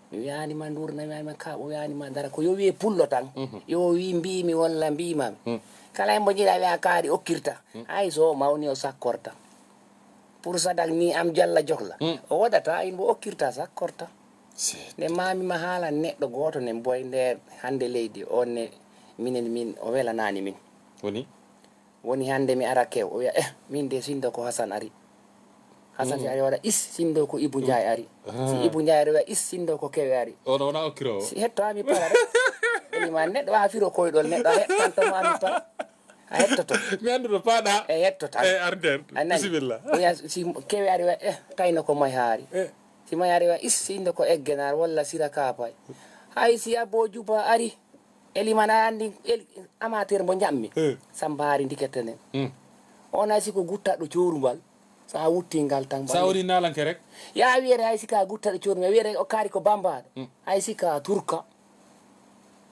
Mi wiyaani ma nduur, na wiyaani ma kaaɓo, wiyaani ma dara, ko yo wiye pullo tan. Yo wi mbiimi walla mbiimami. Kala e mbo njiiɗa wiya kaari okkirta. Hay so o mawni o sakkorta. Pour sadak ni am jalla jokla. O waɗata in mbo okkirta sakkorta. Nde maami ma haalan neɗɗo gooto ne mboy nder hannde leydi, on ne minen min o welanaani min. Woni? Woni hannde mi ara kew, o wiya, eh, min de sinndo ko Hasan ari. Hasan si ari waɗa is, sinndo ko Ibu Njaay ari. Si Ibu Njaay ari, o wiya is, sinndo ko Kewe ari. Ono wona okkiroowo. Si hetto ami para rek. Elimaan neɗɗo waawa firo koyɗol neɗɗo, a hettanto mo ami para. A hettoto. Mi annduɗo paaɗa. E hettotan. E arder. A nani? Bisimilla. O wiya si Kewe ari, o wiya, eh, tayno ko May haari. Eh. Si May ari, o wiya is, sinndo ko Eggenaar walla Sira Kaapay. Hay si Aboo Juba ari. Elimaan, a anndi, eli-, amateur mbo njaɓmi. Eh. Sambaari ndikete nden. Mm. On hay si ko guttaɗo coorumbal, so a wutti ngal tan. Sa woni naalanke rek? Ya wiyete hay si ka guttaɗo coorumbal, wiyete o kaari ko bambaaɗo. Mm. Hay si ka turka.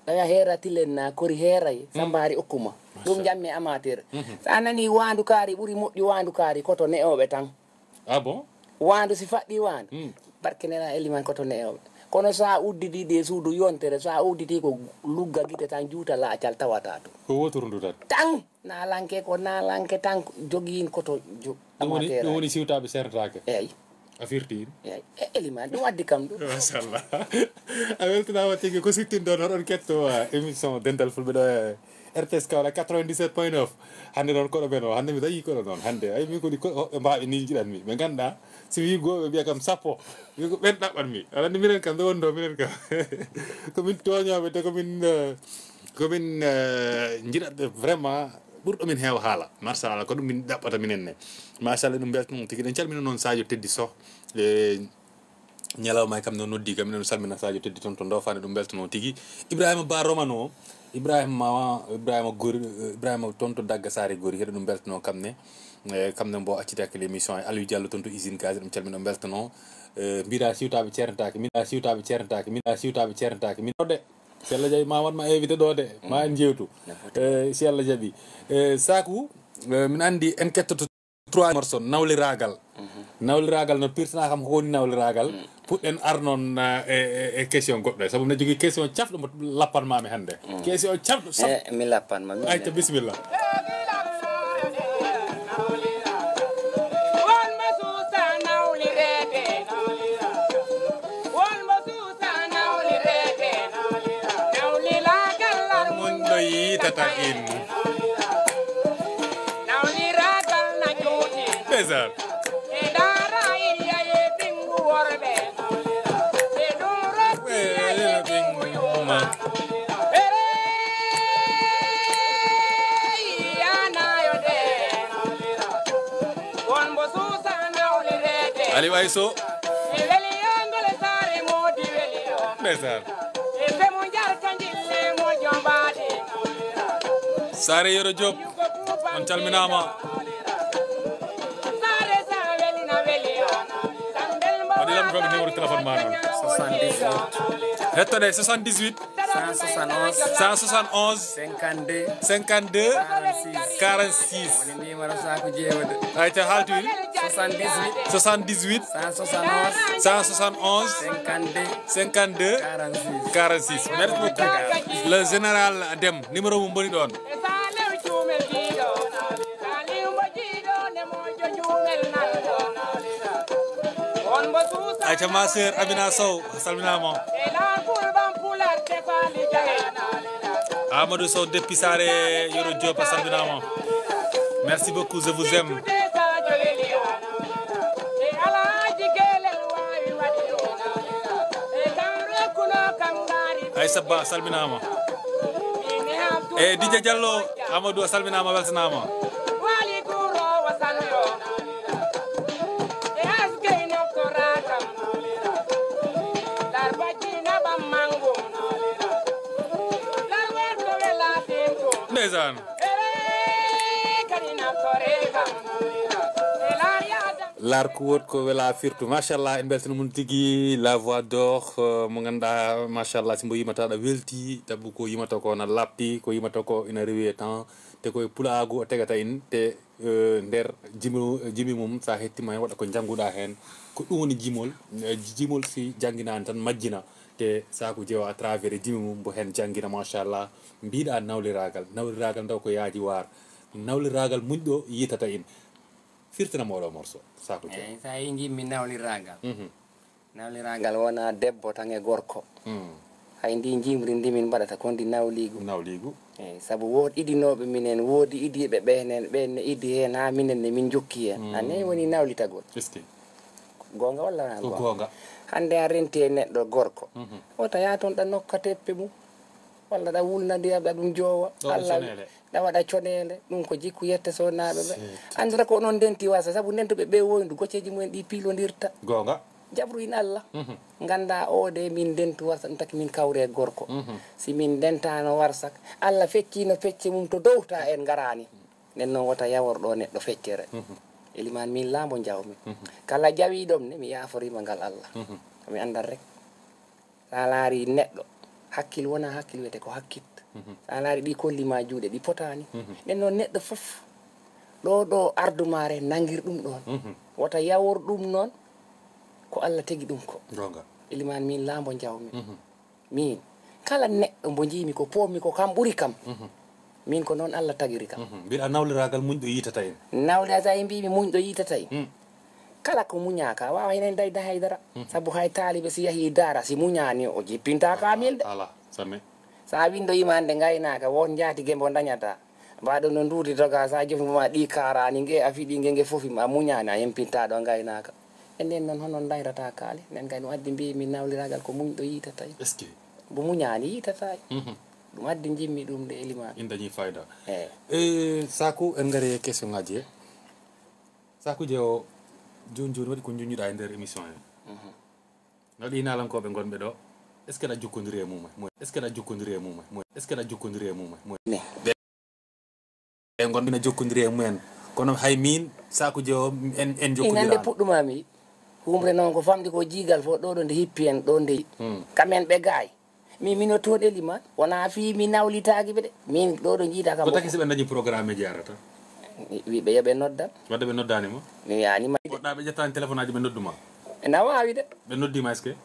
Ɗaya heera tilen na kori heeray, sambaari okkuma. Ɗum njaɓmi amateur. Mhm. So a nani waandu kaari ɓuri moƴƴu waandu kaari ko to ne'ooɓe tan. Ah bon? Waandu si faɗɗi waandu. Hmm. Barke nena Elimaan ko to ne'ooɓe. Kono so a udditi ɗe suudu yontere, so a udditi ko lugga gite tan juuta laacal tawata to. Ko woturu ndu tan. Tan, naalanke ko naalanke tan jogiin ko to jo-, ɗum woni, amateur. Ɗum woni siwtaaɓe seernetaake. Eeyi. A firti in. Eeyi. E Elimaan, ɗum addi kam ɗum. Machallah. A weltanaama tigi ko sittinɗo noon on ketto, ah, émission Dental Fulɓe ɗo e R T S Kaolack quatre-vingt-dix-sept point neuf. Hannde noon koɗo men o, hannde mi dañi koɗo noon. Hannde, ay, min koni ko, hoɓɓe mbaaɓe ni njiɗanmi. Ɓe nganndaa, si mi yii gooɓe mbiya kam sappo. Mi ko ɓen ɗaɓɓanmi. Aɗa anndi minen kam, nde woni ɗo minen kam. Ko min tooñooɓe, te ko min, eh, ko min, eh, njiɗatɓe vraiment ɓurɗo min heewa haala. Machallah, ko ɗum min ɗaɓɓata minen ne. Machallah, ɗum mbeltanoon tigi. Eɗen calmina noon Sadio Teddy Soh. E, ñalawma e kam no noddi kam, miɗen salmina Sadio Teddy toon to Ndofane, ɗum mbeltano tigi. Ibrahima Ba Romano, Ibrahima, Ibrahima Gori, Ibrahima toon to Dagga Saare Gori, heɗo ɗum mbeltano kam ne. E, kam ne mbo accitaki l'émission e Aliou Diallo toon to usine gaz, ɗum calmina, ɗum mbeltano. E, mbiɗa siwtaaɓe ceernetaake, mbiɗa siwtaaɓe ceernetaake, mbiɗa siwtaaɓe ceernetaake, min de. Si Allah jaɓi ma waɗ ma invité ɗo de, ma en jewtu. E, si Allah jaɓi. E, Saku, e, min anndi en kettoto trois morceaux, nawliraagal. Nawliraagal no pirtana kam ko woni nawliraagal. Puɗɗen ar noon, eh, e, e, e question goɗɗo. Sabu mbiɗa jogii question cafɗo mo lappan maami hannde. Question cafɗo, saf- Eh, mi lappan ma, mi Ayca, bisimilla. Won mo suusa nawlireede, nawliraagal laar mun ɗo yiitata in. Nawliraagal na juuti. Ndeysaan. E daara in yaye bingu worɓe. E ɗum rokki yaye bingu yumma. Ere yana yo de. Won mo suusa nawlireede. Aliou Ayso. E weli yo ngol saare moodi weli yo. Ndeysaan. E semo njarka njille mo jombaade. Saare Yero Diop, on calminaama. Saare sa weli na weli yo. Sambel mbo Waɗi lam ko numéro téléphone ma noon. Soixante-dix-huit. Hettode soixante-dix-huit. Cent soixante-onze. Cent soixante-onze. Cinquante-deux. Cinquante-deux. Quarante-six. Quarante-six. Woni numéro Saku Jeewde. Ayca, haaltu in. Soixante-dix-huit, soixante-dix-huit, cent soixante-onze, cent soixante-onze, cinquante-deux, cinquante-deux, quarante-six. quarante-six. Merci beaucoup. Le général Dem, numéro mum boni ɗon. Ayca, ma sœur Amina Sow, a salminaama. Amadou Sow, Deppi Saare, Yoro Diop, a salminaama. Merci beaucoup, je vous aime. Aïssa Ba, a salminaama. E Didja Diallo, Amadou, a salminaama, a weltanaama. Ndeysaan. Laar ko woɗ ko wela firtu. Machallah, en mbeltino mum tigi, la voix d'or, euh, mo ngannduɗaa, machallah, si mbo yimata aɗa welti, tabu ko yimata ko na lappi, ko yimata ko ina rewi e temps, te koye pulaagu o tegata in, te, euh, nder jimi, jimi mum, sa hettima hen, waɗa ko njannguɗaa hen. Ko ɗum woni jimol, eh, jimol si jannginaani tan majjina, te Saku Jeewo à travers e jimi mum, mbo hen janngina, machallah. Mbiɗa nawliragal, nawliragal ndaw ko yaaji waar, nawliragal muñɗo yitata in. Firtina moɗo morceau, Saku Jeewo. Eyyi, sa yi jimmi nawliragal. Mhm. Nawliragal wona debbo tan e gorko. Mm. Hay ndi jimri ndi min mbaɗata ko ndi nawligu. Nawligu. Eyyi, sabu wood idinoɓe minen, woodi idiɓe ɓen en, ɓen ne idi hen ha minen ne min jokki hen. Anne woni nawlitagol. Est-ce que Gonga walla wona ko gonga? Gonga? Hande a renti e neɗɗo gorko. Wota yaa toon ɗa nokka teppe mum. Walla ɗa wulna ndiyam ɗa ɗum joowa. Ɗo ɗo Allah sonele. Ɗa waɗa conele. Ɗum ko jikku yette sonnaaɓe ɓe. C'est Andira ko onon ndenti warsa, sabu ndentuɓe ɓe woyndu gocceeji mumen ɗi piilondirta. Gonga. Jabru in Allah. Ganda o de min ndentu warsa ɗum taki min kawre e gorko. Si min ndentano warsa, Allah feccino fecce mum to dowta en ngarani. Nden noon wota yawor ɗo neɗɗo feccere. Eliman min laambo jawmi. Kala jawiɗom ne mi yaforima ngal Allah. Ko mi andal rek. Sa laari neɗɗo, hakkil wona hakkil wiyete ko hakkit. Sa laari ɗi kolli ma juuɗe ɗi potani. Nden noon neɗɗo fof ɗo ɗo ardumare nangir ɗum ɗon. Wota yawor ɗum noon ko Allah tegi ɗum ko. Gonga. Eliman min laambo jawmi. Min kala neɗɗo mbo jiimi ko pommi ko kam ɓuri kam. Min ko noon Allah tagiri kam. Mbiɗa nawliragal muñɗo yitata en. Nawde a tawi mbimi muñɗo yitata en. Kala ko muñaka wawa henen dayda haydara. Sabu hay taalibe si yahi dara si muñani o jippinta kamil de. Ala, same. Sa windo yimande gaynaka won jaati gembo dañata. Mbaɗo no nduudi doga sa jofi ma ɗi karani nge a fiɗi nge nge fofi ma muñani a yempinta ɗo gaynaka. E nden noon hono dayrata kaali nden kay no addi mbimi nawliragal ko muñɗo yitata en. Est-ce que Mbo muñani yitata en. Ɗum addi jimmi ɗum de eliman. In dañi fayda. Eyyi. E Saku, en ngari e question ngaji he. Saku Jeewo, joni joni waɗi ko juññuɗa e nder émission he. No ɗi nalankoɓe gonɓe ɗo, est-ce que aɗa jokkodiri e mum e? Est-ce que aɗa jokkodiri e mum e? Est-ce que aɗa jokkodiri e mum e? Ne. Ɓe gonɓe na jokkodiri e mumen. Kono hay min, Saku Jeewo, en, en Inande jokkodirano. Puɗɗumami. Humre noon ko famɗi ko jiigal fof ɗo ɗo nde hippi en ɗo nde. Kamen ɓe gaay. Min mino toon eliman. Wona fii mi nawlitaaki ɓe de. Min ɗo ɗo jiita kam. Ko taki si ɓe dañi programme ji arata? Wiɓe yo ɓe nodda. Wadde ɓe noddani ma? Mi wiyanima. Woɗɗa ɓe ƴettani téléphone aji ɓe nodduma? Na wawi de. Ɓe noddima est-ce que?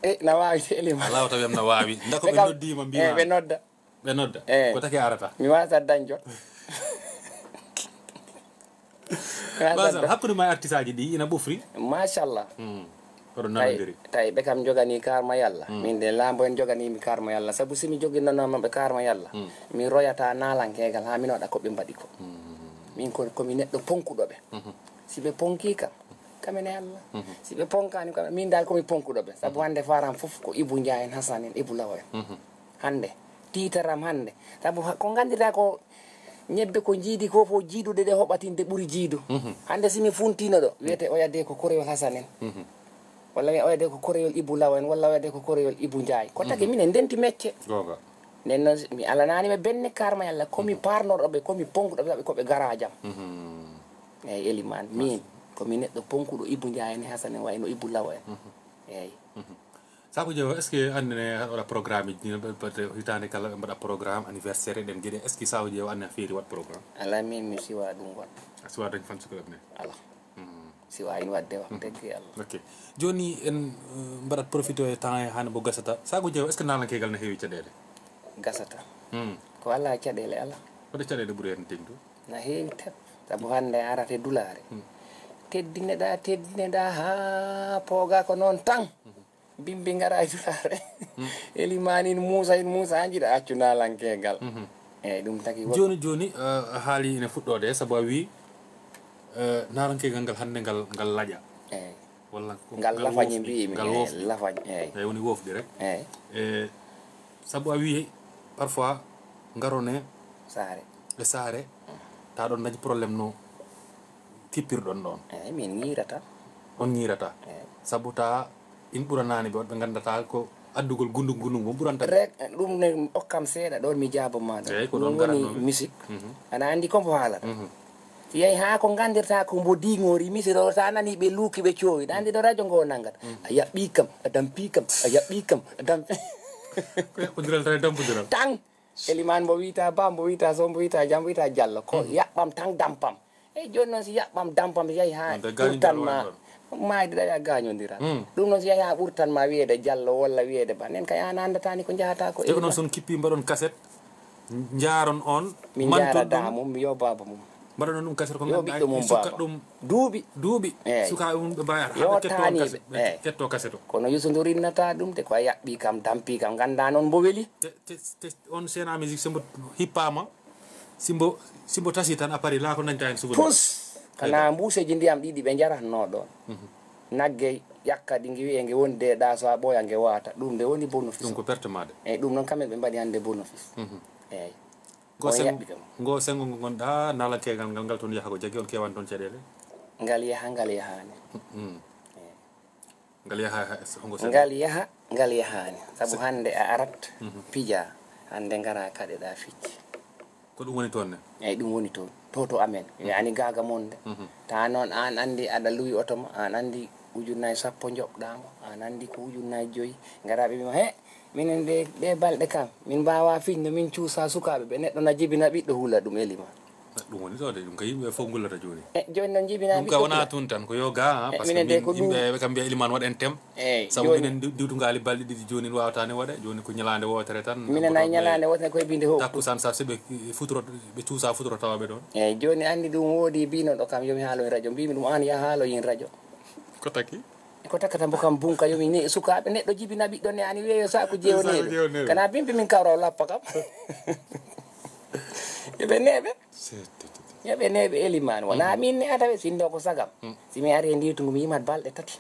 E na wawi de eliman. Ala o tawi am na wawi. Ndako ɓe noddima E ɓe mbima. Nodda. Ɓe nodda. Eh. Ko taki arata? Mi wasa dañjo. Basa, hakkunde ma e artiste aji ɗi ina ɓofri? Machallah. Oɗo nanodiri. Tawi ɓe kam jogani karma yalla. Min de lambo en joganimi karma yalla. Sabu simi joginanoma ɓe karma yalla. Mi royata nalankegal ha min waɗa ko ɓe mbaɗi ko. Min ko komi neɗɗo ponkuɗo ɓe. Si ɓe ponki kam, kamen e Allah. Si ɓe ponkani kam, min dal komi ponkuɗo ɓe. Sabu hande faram fof ko Ibou Ndiaye en, Hassan en, Ibou Law en. Hande titaram hande. Sabu ha- ko gandita ko ñebbe ko jiidi ko fof jiidude ɗe hoɓatinde ɓuri jiidu. Hande simi funtino ɗo wiyete oya de ko koreyol Hassan en. Walla wiya oya de ko koreyol Ibou Law en walla oya de ko koreyol Ibou Ndiaye. Ko taki minen ndenti mecce. Gonga. Nden noon mi alanani ɓe benne karma yalla komi parnorɗo ɓe komi ponkuɗo ɓe sabu koɓe garajam. Eyyi eliman min komi neɗɗo ponkuɗo Ibou Ndiaye en, Hassan en wayno Ibou Law en. Eyyi. Saku Jeewo, est-ce que annene haɗa waɗa programme ji dina peut-être hitande kala ɓe mbaɗa programme anniversaire ɗen geɗe, est-ce que Saku Jeewo anne a feeri waɗ programme? Ala min mi siwa ɗum waɗ. A siwa dañ fan club ne? Ala. Si waawi waɗde wax dëgg Yàlla. Ok. Jooni en uh, mbaɗat profité e temps he hannde mbo gasata. Saku Jeewo, est-ce que naalankeegal ne heewi caɗeele? Gasata. Hmm. Ko alaa caɗeele alaa. Hoɗe caɗeele ɓuri heen teŋtu? Na heewi tep. Sabu hannde arate dulaare. Teddine ɗaa, teddine ɗaa haa poogaa ko noon tan. Bimbi ngara e dulaare. Elimaan in Muusa, in Muusa, haa njiɗa accu naalankeegal. Eeyi, ɗum taki wo- Jooni jooni uh, a haali ine fuɗɗoode sabu a wii uh, naalankeegal ngal hannde ngal ngal laƴa. Eeyi. Walla ko Ngal lafañi wofɗi, mbiimi. Ngal Eeyi, wofɗi. Lafañ, eeyi. Eeyi, woni wofɗi rek. Eeyi. E sabu a wii parfois ngarone Saare. E saare, ta ɗon dañi problème no kippirɗon ɗon. Eeyi, min ñiirata. On ñiirata. Eeyi. Sabu ta in ɓuranaani ɓe, ɓe nganndataa ko addugol gundung gundung mo ɓuranta. Rek, ɗum ne okkam seeɗa ɗon mi jaabo ma ɗon. Eeyi, ko Ɗum ɗon woni garannomi. Misik. Mhm. Ana anndi ko mbo haalata. Mhm. Si yahi haa ko nganndirta ko mbo diŋori misiro, sa nani ɓe luuki ɓe coowi. Ɗa anndi ɗo radio ngo nanngata. A yaɓɓi kam, a dampi kam, a yaɓɓi kam, a dampi. Ko yaɓɓodiral tan e dampodiral. Tan. Elimaan mbo wiyta ba, mbo wiyta so, mbo wiyta jam, mbo wiyta jallo. Ko yaɓɓam tan dampam. Eyi jooni noon si yaɓɓam dampam si yahi haa Wonde gaañu ɓurtan jallo ma. wonde ɗon. Maayde ɗa yaa gaañondiral. Mm. Ɗum noon si yahi haa ɓurtan ma wiyeede jallo walla wiyeede ba. Nen kay aan a anndataa ni ko njahata ko Te ko noon Elimaan. Son kippi mbaɗon kaset, njaaron on, Min manton njaara ɗum, daa mum, mi yo baaba mum. Mbaɗon ɗum kaset ko Yo ngannduɗaa ɓiɗɗo mum e sukka baaba. Ɗum Duuɓi. Duuɓi. Eeyi. Sukaaɓe mum ɓe mbawi ar Yo haɓe ketto on taaniiɓe. kaset, ɓe Eeyi. Ketto kaset o. Kono Yusu ndu rinnata ɗum te ko a yaɓɓi kam, dampi kam, ngannda noon mbo weli. Te, te, te on Sena Music so mbo hippaama, si mbo, si mbo tasi tan a pari laa ko dañta heen souvenir. Pus! Kana mbuuseeji ndiyam ɗiɗi ɓe njaratnoo ɗoon. Nagge ƴakka ɗi nge wiye nge wondi e ɗa so a ɓooya nge waata. Ɗum nde woni bénéfice. Ɗum ko perte ma de. Eeyi, ɗum noon kamen ɓe mbaɗi hannde bénéfice. Eeyi. Ngo On seng- yaɓɓi kam. Ngo sengo ngo ngonɗa naalankeegal ngal, ngal toon yaha ko jagi on kewan toon caɗeele? Ngal yaha, ngal yahaani. Mm. Ngal yaha ha- hongo sengo? Ngal yaha, ngal yahaani. Sabu hannde a arat, pija. Hannde ngara kaɗeɗa fijji. Ko ɗum woni toon ne? Eeyi, ɗum woni toon. To, to amen. Mi ani gaaga mon de. Ta noon aan anndi aɗa luwi oto ma, aan anndi ujunnaji sappo njoɓɗa mo, aan anndi ko ujunnaji joyi. Ngara ɓe mbima, he, minen de, ɗe balɗe kam, min mbaawa fiñde, min cuusa sukaaɓe ɓe. Neɗɗo na jibina ɓiɗɗo hula ɗum Elimaan. Ɗum woni ɗo de, ɗum ko yimɓe fof ngullata jooni. E, jooni noon jibina Ɗum ka ɓiɗɗo wonaa hula. Toon tan, ko yo ga, E, parce que minen de min, ko ɗum. Yimɓe ɓe kam mbiya Elimaan waɗen tem. Eeyi, Sabu jooni. Minen diw- diwtungaali balɗe ɗiɗi jooni, wawata ne waɗe. Jooni ko ñalaande wootere tan. Minen ay ñalaande wootere koye binde ho. Takkusaan sab si ɓe futuro, ɓe cuusa futuro tawa ɓe ɗoon. Eeyi, jooni anndi ɗum woodi binoɗo kam, yo mi haalo e radio. Mbimi ɗum aan ya haalo yin radio. Ko taki? Ko takkata mbo kam bunka yo mi ne sukaaɓe neɗɗo jibina ɓiɗɗo ne ani weeyo saku jeewo Saku neeɓe. Jeewo neeɓe. Kana bimbi min kawra o lappa kam. Yoɓe neeɓe. Seeɗa. Yoɓe neeɓe Elimaan. Wona min ne ata ɓe sinno ko sagam. Si mi ari e ndiwtungu mi yimat balɗe tati.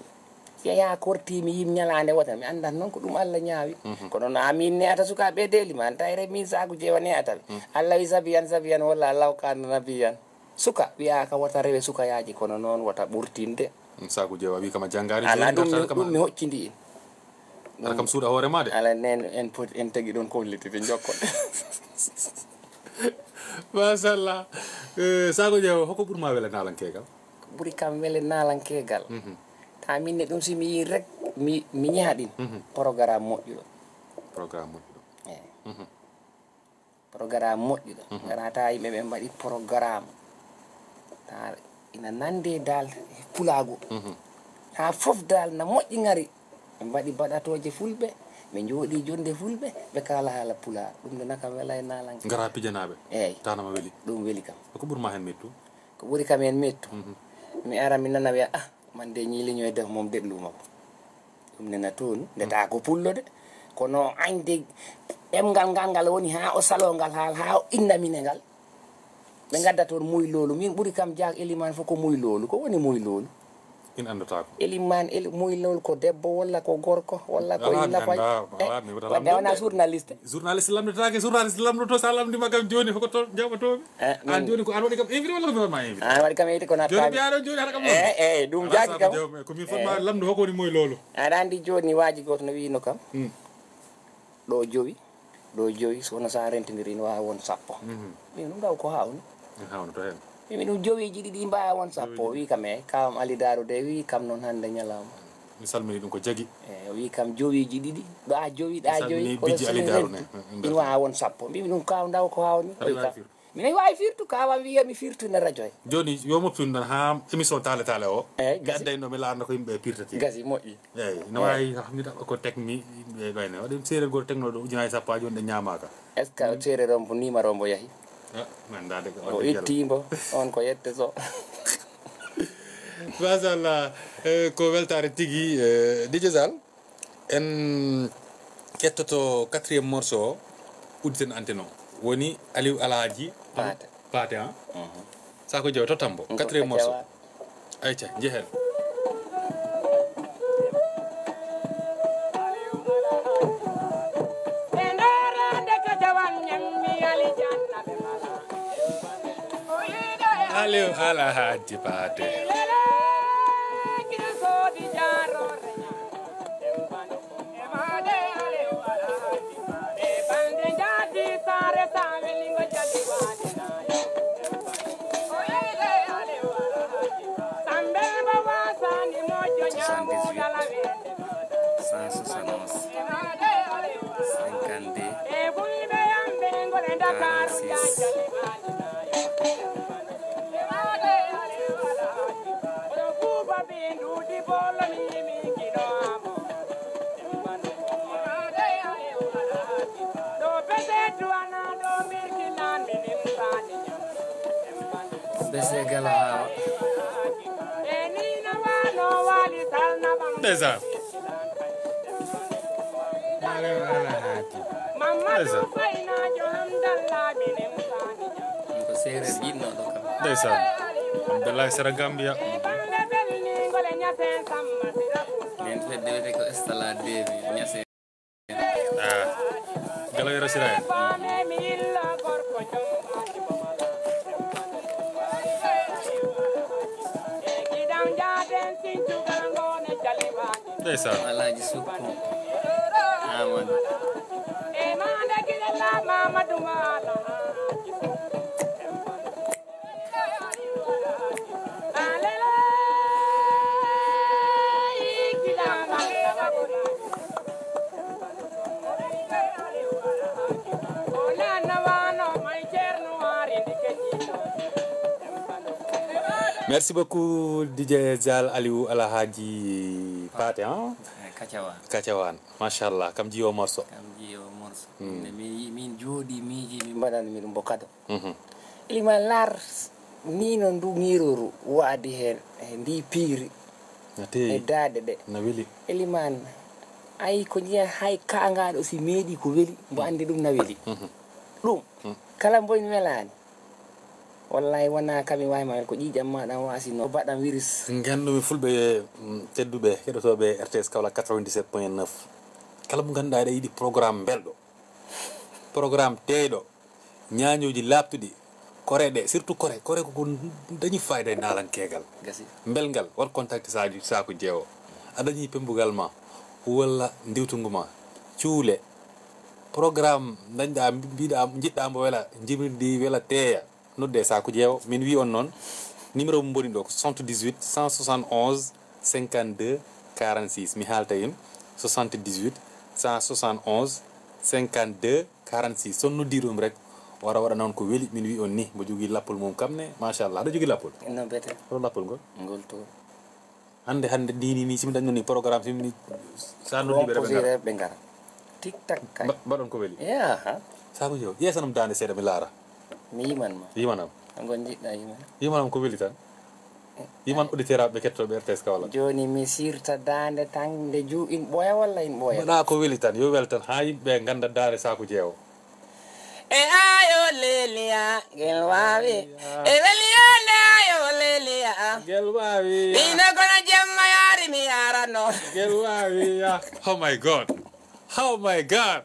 Si a yaha korti mi yim ñalaande wota mi anndat noon ko ɗum Allah ñaawi. Kono na min ne ata sukaaɓe de Elimaan tayre min saku jeewo ne ata ɓe. Allah wi sabiyan sabiyan walla Allah o kanna nabiyan. Suka wiyaaka wota rewe sukayaaji kono noon wota ɓurtinde. Saku jeewa wi kama janngaani Ala jooni ɗum ngartaa mi- kama. Ɗum mi hoccindi in. Aɗa kam suuɗa hoore ma de. Ala nen en poti en tagi ɗon kolliti ɓe jokkon. Machallah. Eh, Saku jeewa hoko ɓurma wele naalankeegal? Ɓuri kam wele naalankeegal. Ta min ne ɗum si mi yii rek mi mi ñaha ɗin. Programme moƴƴuɗo. Programme moƴƴuɗo. Eyi. Programme moƴƴuɗo. Ngara ta yimɓe ɓe mbaɗi programme. Ta ina nande dal e pulaagu. Ta fof dal na moƴƴi ngari. Ɓe mbaɗi baɗatooje fulɓe. Ɓe njooɗi jonde fulɓe. Ɓe kaala haala pulaar. Ɗum nde nakam wela e naalanke. Ngara pijanaaɓe. Eyi. Tanama weli. Ɗum weli kam. Ko ɓurma heen mettu? Ko ɓuri kam heen mettu. Mi ara mi nana wiya ah man de ñiiliño e def moom déglu ma ko. Ɗum nena toon nde taa ko pullo de. Kono añde ɗemngal ngal ngal woni haa o saloo ngal haal haa o inna mine ngal. Ɓe ngadda toon muy loolu min ɓuri kam jaak elimaan fof ko muy loolu ko woni muy loolu? In anndataa ko. Elimaan eli muy loolu ko debbo walla ko gorko walla ko ina fayi. Wadde a wonaa journaliste. Journaliste lamndetaake journaliste lamndoto sa lamndima kam jooni hoko to jaɓotoomi. An jooni ko an waɗi kam invité walla ko mi waɗma invité? An waɗi kam invité kono jooni mbiyaɗo jooni haɗa kam. Eyi eyi ɗum jaaki kam. Ko min fotma lamndo hoko woni moy loolu? Aɗa anndi jooni waaji gooto no wiyno kam ɗo jowi ɗo jowi so wona sa rentindiri ina waawa won sappo. Min ɗum ɗaw ko hawni. Hawnoto heen. Mimi ɗum jowiiji ɗiɗi mbaawa won sappo o wii kam eyi kam ali daarude wii kam noon hannde ñalaama. Mi salmini ɗum ko jagi. Eyi o wii kam jowiiji ɗiɗi ɗo a jowi ɗa jowi kono bijji ali daarude ina waawa won sappo mbimi ɗum kaw ndaw ko hawni o wii kam. Minen waawi firtu, ka wan wiya mi firtu na rajo he. Jooni, yo moftu ɗum ɗon haa émission taale taale o. Eeyi, gasi. Adda en ɗo mi laarna ko yimɓe pirtati. Gasi, moƴƴi. Eeyi, no waawi mi ɗaɓɓa ko teg mi yimɓe ɗo ene. Waɗi séeréer gooto tegnooɗo ujunaaji sappo haa jooni ɗe ñaamaaka. Est ce que séeréer on mbo numéro mbo yahi? Ah, mi anndaade ko. O itti mbo, on ko yette so. Machallah, eh, ko weltaare tigi, eh, Didier Sall. En kettoto quatrième morceau o, udditen antenne o. Woni Aliou Alhaji Paate. Paate, han? Sako Jaw, tottam mbo. Quatrième morceau. Ayca, njehen. Aliou Alhaji Paate. Soixante-dix-huit, cent soixante-onze, cinquante-deux, quarante-six. Bese galo hawa. Ndeysaan. Ndeysaan. Ko seereer jiɗnooɗo kam. Ndeysaan. Abdoulaye Sera Gambia. Nden fedde wiyete ko Estala Devi, Ñaseen. Ah. Galo e Rasira en. Ndeysaan. Alaaji Sukko. Amadou. Merci beaucoup, D J Zal Aliou Alhaji Pate, hein? Kacawan. Kacawan. Machallah, kam jiyo morceau. Kam jiyo morceau. Mm. Min, min jooɗi miiji, min mbaɗani mi ɗum mbo kado. Mhm. Iliman lar ni no ndu ŋiroru waadi heen e ndi piiri. E daaɗe ɗe. Na weli. Iliman ayi ko jiya hay kaŋŋaaɗo si meeɗi ko weli mbo anndi ɗum na weli. Mhm. Ɗum kala mbo ina welaani. Wallahi wonaa kam mi waawi ma ko ƴiiƴam ma ɗam waasi no baɗam wiris. Nganndu-mi fulɓe tedduɓe heɗotooɓe R T S Kaolack quatre-vingt-dix-sept point neuf, kala mo ngannduɗaa eɗa yiɗi programme mbelɗo, programme teeyɗo, ñaañooji laaɓtuɗi, koreeɗe, surtout kore kore koko dañi fayida e naalankeegal. Mbelngal, waɗ contact saaji saako jeewo. A dañi pembugal ma walla ndiwtungu ma, cuule, programme dañɗa mbiɗa jiɗɗa mbo wela, jimirdi wela teeya, nodde saako jeewo. Min wi on noon, numéro mo mboni ɗo ko soixante-dix-huit cent soixante-onze cinquante-deux quarante-six. Mi haalta en, soixante-dix-huit cent soixante-onze cinquante-deux quarante-six. So noddi ɗum rek, wara waɗa noon ko weli. Min wi on ni, mbo jogii lappol mum kam ne, machallah. Aɗa jogii lappol? No bete. Hoto lappol ngol? Ngol to. Hannde hannde ndini ni, simi dañno ni programme, simi ni sa noddiɓe reɓe ngara. Ɓe ngara. Tik tak kay. Mbaɗon ko weli. Yaha. Sabu yo yeesanam daande seeɗa mi laara. Mi yiman ma. Yimanam. Ngol jiɗɗa yiman. Yimanam ko weli tan. Yiman auditeur aɓe kettoɓe R T S Kaolack. Joni mi sirta daande tan nde ju in ɓooya walla in ɓooya. Mbaɗa ko weli tan, yo wel tan ha yimɓe ganda daande saku jeewo. E ayo leliya gel wawi. E weliya nde ayo leliya. Gel wawi. Ina kono jemma yari mi yarano. Gel wawi. Oh my God. Oh my God.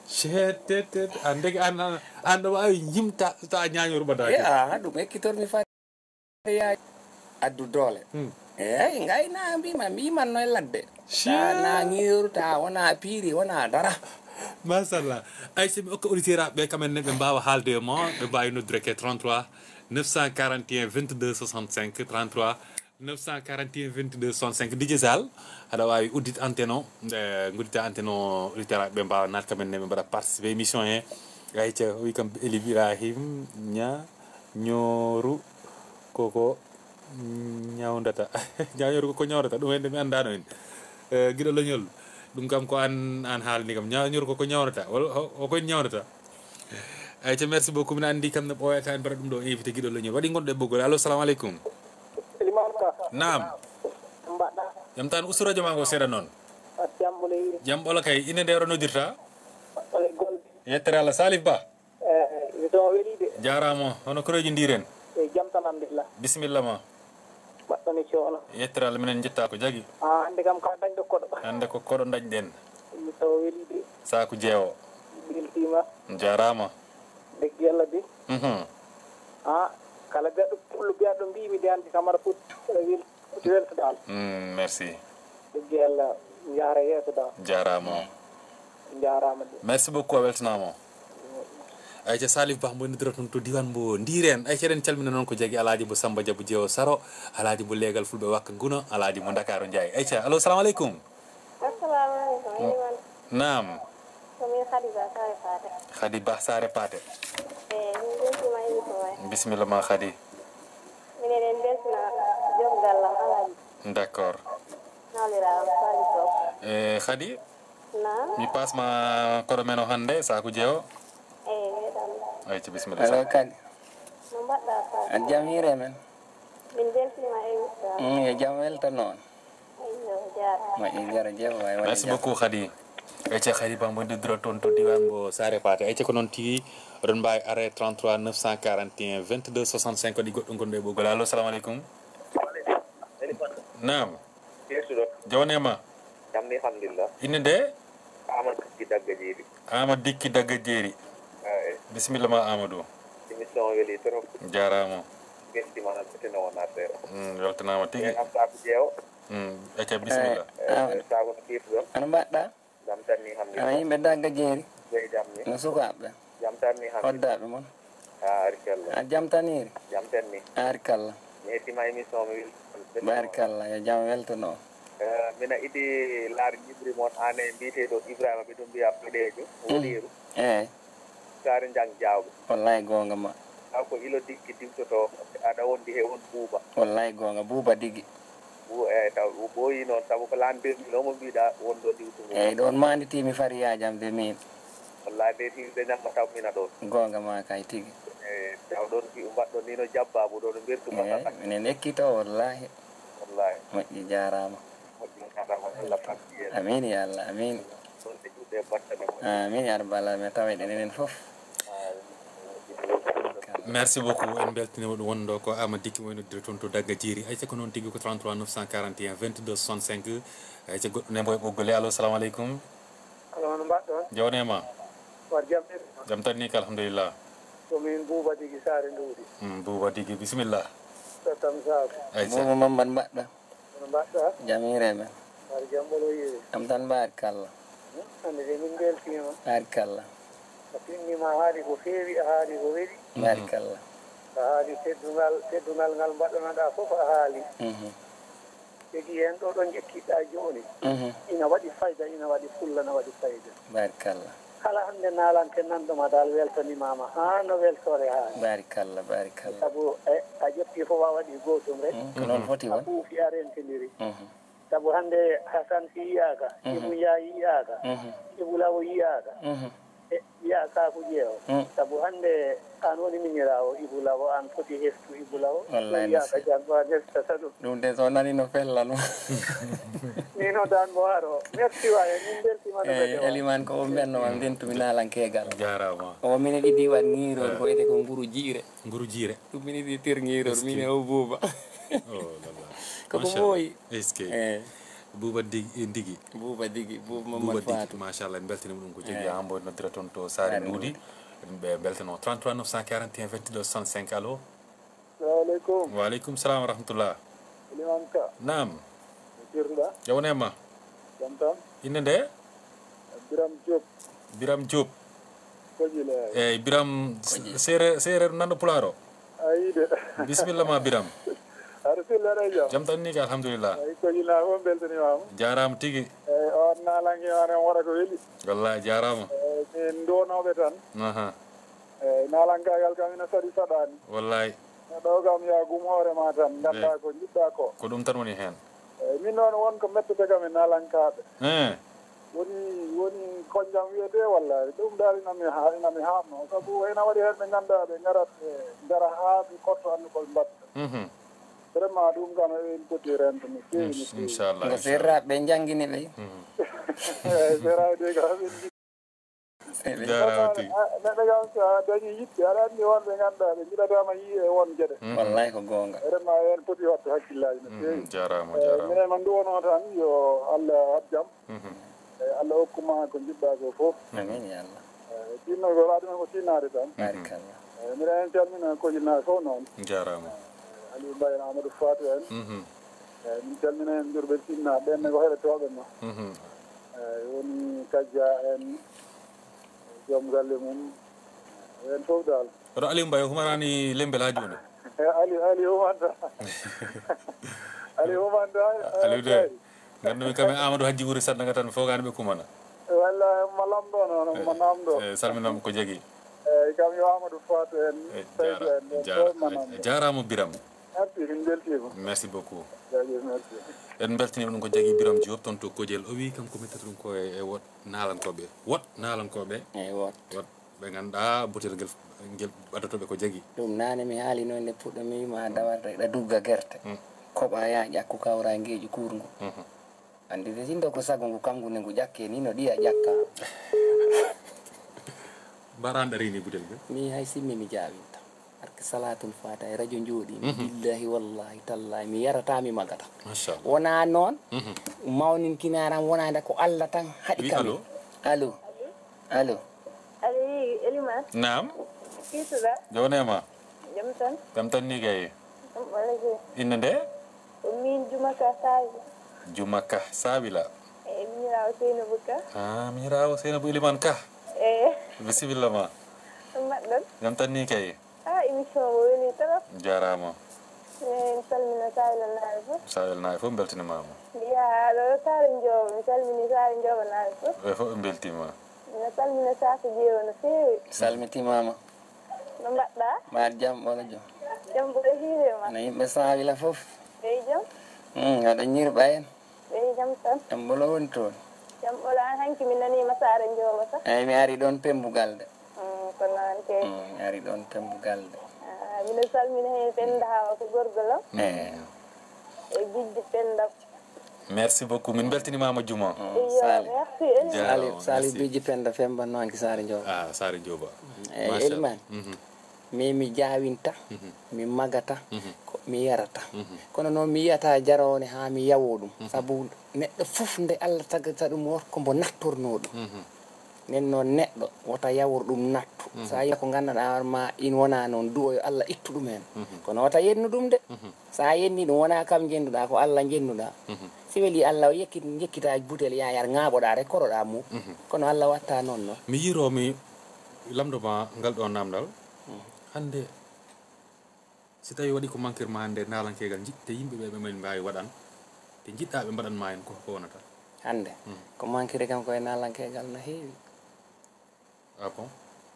Shetet. Ande an an an wawi jimta ta nyanyo rubada. Ya, dum ekkitor mi fa. Addu doole. Eyi, ngayna mbima mbiman no e ladde. Ta na ŋiiru, ta wona piiri, wona dara. Machallah. Ay, so mi okka auditeur aɓe, kamen ne ɓe mbawa haalde e mo, ɓe mbawi noddude ke trente-trois neuf cent quarante et un vingt-deux soixante-cinq, trente-trois neuf cent quarante et un vingt-deux soixante-cinq. Didier Sall, aɗa wawi uddit antenne o, nde guddita antenne o, auditeur aɓe mbawa nat kamen ne ɓe mbaɗa participer émission he. Ayca, o wi kam Eli Ibrahim, ña ñooru koko ñawndata. Ña ñooru koko ñawndata, ɗum hende mi anndaano en. Eh, giɗo leñol, ɗum kam ko an, an haalni kam. Ña ñooru koko ñawndata, wala o, o koyen ñawndata. Ayca, merci beaucoup. Mino anndi kam no ɓooyata en mbaɗa ɗum ɗo invité giɗo leñol. Waɗi gonɗo e ɓoggol. Allo, salamu aleykum. Eliman Ka. Naam. Mbaɗɗa. Jam tan, ustu radio ma ngo seeɗa noon. Jam ɓolo yiɗi. Jam ɓolo kay. Inde nde oɗo noddirta? Ɓolo golle. Yettere Allah, Salif Ba. Eh, mi to weli de. Jaaraama. Hono koreeji ndiren? E jam tan, alhamdulillah. Bisimilla ma. Mbaɗɗon e coono. Yettere Allah, minen njettaa ko jagi. Ah, hannde kam ka dañɗo koɗo. Hannde ko koɗo dañɗen. Mi to weli de. Saaku jeewo. Weltiima. Jaaraama. Degge Allah de. Mhm. Ah, kala biyaɗo pullo biyaɗo mbiimi de hannde kam aɗa foti, aɗa wel-, foti weltodaal. Mm, merci. Degge Allah, yahra yeeso daal. Jaaraama. Jaaraama de. Merci beaucoup, a weltanaama. Ayca, Salif Ba mbo noddirta toon to diwan mbo Ndiren. Ayca, eɗen calmina noon ko jagi Alaaji mbo Samba Jabu Jeewo Saro, Alaaji mbo Leegal Fulɓe Wakka Guna, Alaaji mbo Ndakaaru Njaay. Ayca, allo, salamu aleykum. Assalamu aleykum, Eliman. Naam. Ko min Khady Ba Saare Paate. Khady Ba Saare Paate. Eh, min weltiima émission o. Bisimilla ma, Khady. Minen en mbeltino joom galle am, Alaaji. D'accord. Nawliraa am, Salif Sow. Eh, Khady? Naam. Mi paas ma koɗo men o hannde, saaku jeewo. Eh, weeɗam. Ayca, bisimilla. Allo, Khady. No mbaɗɗa, Salif? A jam hiire men. Min mbeltiima émission. Mm, yo jam weltano on. Eyyo, jaaraama. Moƴƴi, jaraama. Merci beaucoup, Khady. Ayca, Khady Ba mbo noddirta toon to diwan mbo Saare Paate. Ayca, ko noon tigi, oɗon mbaawi arde trente-trois neuf cent quarante et un vingt-deux soixante-cinq, waɗi goɗɗo gonɗo e ɓoggol. Allo, salamu aleykum. Naam. Yeesuɗo. Jawane ma. Jam ni, alhamdulillah. Inde nde? Amadou Dikki Dagga Jeeri. Amadou Dikki Dagga Jeeri. Eyi. Bisimilla ma, Amadou. Émission o weli trop. Jaaraama. Mbeltiima no foti no wona seeɗa. Mm, weltanaama tigi. Eyi, am saaku jeewo. Mm, acca, bisimilla. Eh, ah. Eh, saabu no kiirtuɗon? Ano mbaɗɗa? Jam tan ni, alhamdulillah. Ana yimɓe Dagga Jeeri? Jeyi jam ni. No sukaaɓe? Jam tan ni, alhamdulillah. Hoddaaɓe mon? Ah, barikalla. A jam tan hiiri? Jam tan ni. Barikalla. Mi hettima émission, mi wel-. Barikalla, yo jam weltano. Eh, mina idi laar ñibri mon, ane mbiyete ɗo Ibrahima, ɓe ɗum mbiya Boɗeejo, mm. Woɗeeru. Eyi. Saare Njang Jaawɓe. Wallahi goonga ma. Taw ko ilo Dikki diwtoto, aɗa wondi he on Buuba. Wallahi goonga, Buuba Digi. Bu-, eh, taw o ɓooyi noon, sabu ko l'an deux mille o mo mbiɗa won ɗo diwtu ngu. Eyi, ɗoon maanditiimi fariyaaji am de miin. Wallahi, nde hiirde ñamma taw mina ɗoon. Goonga ma kay tigi. Eyi, taw ɗoon fi-, mbaɗɗo ni no jabba, bu ɗoon mbertu mbaɗata. Eyi, minen ekkito, wallahi. Wallahi. Moƴƴi, jaaraama. Moƴƴi, jaaraama, Allah barki en. Amiin, ya Allah, amiin. Ɗoon e juuɗe battane moƴƴe. Amiin, ya Rabbal Aalamiin, tawa eɗen enen fof. Merci beaucoup. En mbeltaniima ɗum wonndo ko Amadou Dikki mo noddirta toon to Dagga Jeeri. Ayca, ko noon tigi ko trente-trois neuf cent quarante et un vingt-deux soixante-cinq. Ayca, goɗɗo ne mbo e ɓoggol. Allo, salamu aleykum. Allo, no mbaɗɗon? Jawane ma. War jam ɓe? Jam tan ni ka, alhamdulillah. Ko min Buuba Digi Saare Nduuɗi. Mm, Buuba Digi, bisimilla. Tottam Saare. Ayca. Buuba Mamman mbaɗɗa? Hono mbaɗɗa? Jam hiire men. Mbaɗa jam ɓolo yiɗi. Jam tan, barikalla. Hmm, hannde de min mbeltiima. Barikalla. A finni ma haali ko feewi, a haali ko weli. Barikalla. A haali teddungal, teddungal ngal mbaɗɗanoɗaa fof a haali. Mhm. Tigi heen ɗo ɗo njekkiɗaa jooni. Mhm. Ina waɗi fayda, ina waɗi fulla, ina waɗi fayda. Barikalla. Kala hannde naalanke nanɗo ma dal weltanimaama haa no weltoore haani. Barikalla, barikalla. Sabu, e, a ƴetti fof a waɗi gootum rek. Mm, ko noon foti a won. Ɓuufi a rentindiri. Mhm. Sabu hannde Hasan Sy yiyaaka, mhm. Ibu Njaay yiyaaka, mhm. Ibu Law yiyaaka. Mhm. E, yiyaa Saaku Jeewo. Mm. Sabu hannde aan woni miñiraawo Ibu Law, aan foti heftu Ibu Law. Wallaay, no yiyaaka janngo aan heftata ɗum. Ɗum de so nani no fella no. Ni no daan mo aro. Merci waay, min mbeltiima no fedde waay. Eyi, Eliman, ko o mbenno ma, ndentumi naalankeegal. Jaaraama. O minen idi waɗ ŋiiroor, eh, ko wiyetee ko nguru jiire. Nguru jiire. Ɗum min idi tir ŋiiroor, min e o Buuba. Oh là là. Ko ko mooyi. Est-ce que, eh, Buuba Digi, Digi. Buuba Digi, Buuba Mamad Digi, Fatou. Machallah, en mbeltaniima ɗum ko jogii, eh, haa mbo noddira toon to Saare Nduuɗi. Ɓe mbeltano trente-trois neuf cent quarante et un vingt-deux soixante-cinq. Allo? Salamu aleykum. Wa aleykum salam wa rahmatullah. Eliman Ka. Naam. No kiirtuɗaa? Jawane ma. Jam tan? Innde nde? Biram Diop. Biram Diop. Kojil, eyi. Eyi, Biram, Kojil. Seereer, seereer nanɗo pulaar o. Ayi de. Bisimilla ma, Biram. Aɗa selli, aɗa e jam? Jam tan ni ka, alhamdulillah. Eyi, Kojil naa fof mbeltaniima ma. Jaaraama tigi. Eyi, on naalanke on en wara ko weli. Wallahi, jaaraama. Eyi, min ndonooɓe tan. Aha. Eeyi, naalankaagal kam ina saɗi saɗaani. Wallaay. Neɗɗo o kam, yaa gum hoore ma tan, nganndaa ko njiɗɗaa ko. Ko ɗum tan woni heen. Eeyi, min noon won ko mettata kam e naalankaaɓe. Eeh. Woni, woni konjam wiyetee walla? Ɗum dal ina mi ha-, ina mi haamnoo. Sabu ina waɗi heen ɓe nganndaa ɓe ngarat ɓe ngara haa ɓe korto annugol mbaɗta. Mhm. Vraiment, ɗum kam eɗen poti rento no feewi, no feewi. Inchallah, inchallah. Serraaɓe ɓe njanngini ɓe. Mhm. Eeyi, serraaɓe de kam eɓe njiɗi. Eɓe Jaaraama tigi. Ah, neɗɗo kam so a dañi yiɗɓe, aɗa anndi won ɓe nganndaa ɓe njiɗataama yii e won geɗe. Mhm. Wallaay ko goonga. Vraiment, en poti waɗde hakkillaaji no feewi. Mhm. Jaaraama, eeyi, jaaraama. Minen noon nduwonoo tan yo Allah waɗ jam. Mhm. Eeyi, Allah hokku ma ko njiɗɗaa ko fof. Amiin, ya Allah. Eeyi, tinnogol aduna ko tinnaade tan. Barikalla. Eeyi, mbiɗa heen calmina Kojilnaaɓe fof noon. Jaaraama. Eeyi, Aliou Mbaye, Amadou Fatou en. Mhm. Eeyi, min calmina heen Diourbel Sinnaaɓe, ɓeen ne ko heɗotooɓe ma. Mhm. Eeyi, woni Kajja en, joom galle mum, en fof dal. Kono Aliou Mbaye humanaani Lembel haa jooni. Eeyi, Aliou, Aliou humanta. Aliou humanta, Aliou de. Eeyi. Nganndu-mi kam e Amadou Hajji Wuri Sandaga tan, mi foogaani ɓe kumana. Walla ma lamndo noon, ma namndo. Eh, eh, salminam ko jagi. Eeyi, kam yo Amadou Fatou en, eh, Seydou jaara-, en, ɓeen jaara-, fof ma eh, namndo. Jaaraama Biram. Merci, min mbeltiima. Merci beaucoup. Jaajëf, merci. En mbeltiniima ɗum ko jagi Biram Diop toon to Kojel. O wii kam ko mettata ɗum ko e, e woɗ naalankooɓe. Woɗ naalankooɓe. Eeyi, woɗ. Woɗ. Ɓe nganndaa botel ngel, ngel ɓaddoto ɓe ko jagi. Ɗum naane mi haali noon nde puɗɗo mi wiima a dawata eɗa dugga gerte. Mm. Koɓa yaa ƴakku kawra ngeeƴu kuurngu. Mhm. Anndi de sinndo ko sago ngu kamngu nde ngu ƴakke ni no ɗiya ƴakka. Mbaɗa an ɗarini butel ngel? Mi hay simmi mi jaawinta. Barke Salaatul Faata e rajo njooɗi. Mhm. Billahi wallahi tallahi mi yarata mi magata. Machallah. Wona noon. Mhm. Mawninkinaram wonande ko Allah tan haɗi kamin. Allo. Allo. Allo. Allo, wi Eliman. Naam. Kiisuɗa? Jawnema. Jam tan. Jam tan ni kay. Jam ɓoole kay. Innde nde? Ko min Juma Ka Sawi. Juma Ka Sawila. Eyi, miñiraawo Seynabou Ka. Ah, miñiraawo Seynabou Eliman Ka. Eyi. Bisimilla ma. Ɗum mbaɗɗon? Jam tan ni kay. Ah, émission o weli trop. Jaaraama. Min calmina Sawila naaɓe fof. Sawila naaɓe fof mbeltanimaama. Mbiya aɗo Saare Njooba, mi salmini Saare Njooba naaɓe fof. Ɓe fof ɓe mbeltiima. Mino salmina Saaka Jeewo no feewi. Salmitimaama. No mbaɗɗa? Mbaɗ jam ɓolo jam. Jam ɓolo hiire ma. No yimɓe Sawila fof. Ɓe jam? Hmm, aɗa ñirɓa en. Ɓe jam tan. Jam ɓolo woni toon. Jam ɓolo an hanki mi naniima Saare Njooba sax. Eyi, mi ari ɗoon Pembugal de. Mm, ko noon kay. Mm, mi ari ɗoon Pembugal de. Ah, mino salmina heen Penda Hawa ko gorgol am. Eyi. E Bijji Penda. Merci beaucoup. Min mbeltinimaama Juma. Mm, iyo, Sali. Merci, Eliman. Jaaraama, Sali, Sali merci. Bijji Penda Femba noon ki Saare Njooba. Ah, Saare Njooba. Eyi, machallah. Eliman. Mhm. Mi, mi jaawinta, mhm, mi magata, mhm, ko mi yarata. Mhm. Kono noon mi yiyata jaroowo ne haa mi yawoo ɗum. Mhm. Sabu neɗɗo fof nde Allah tagata ɗum, won ko mbo nattornoo ɗum. Mhm. Nden noon neɗɗo wota yawor ɗum nattu. Mhm. So a yii ko nganndanɗaa hoore ma in wonaa noon, du'o yo Allah ittu ɗum heen. Mhm. Kono wota yennu ɗum de. Mhm. So a yenni ɗum, wonaa kam njennduɗaa, ko Allah njennduɗaa. Mhm. Si weli Allah, o yekkit-, njekkita butel, yaa yar, ŋaaɓoɗaa rek, koroɗaa mum. Mhm. Kono Allah watta noon noon. Mi yiroo mi lamndo ma ngal ɗo namdal. Mhm. Hannde, si tawi waɗi ko mankir ma hannde naalankeegal, njiɗte yimɓe ɓe, ɓe men mbaawi waɗan, te njiɗɗaa ɓe mbaɗan ma en, ko, ko wonata? Hannde, mm, ko mankiri kam ko e naalankeegal na heewi. Ah bon?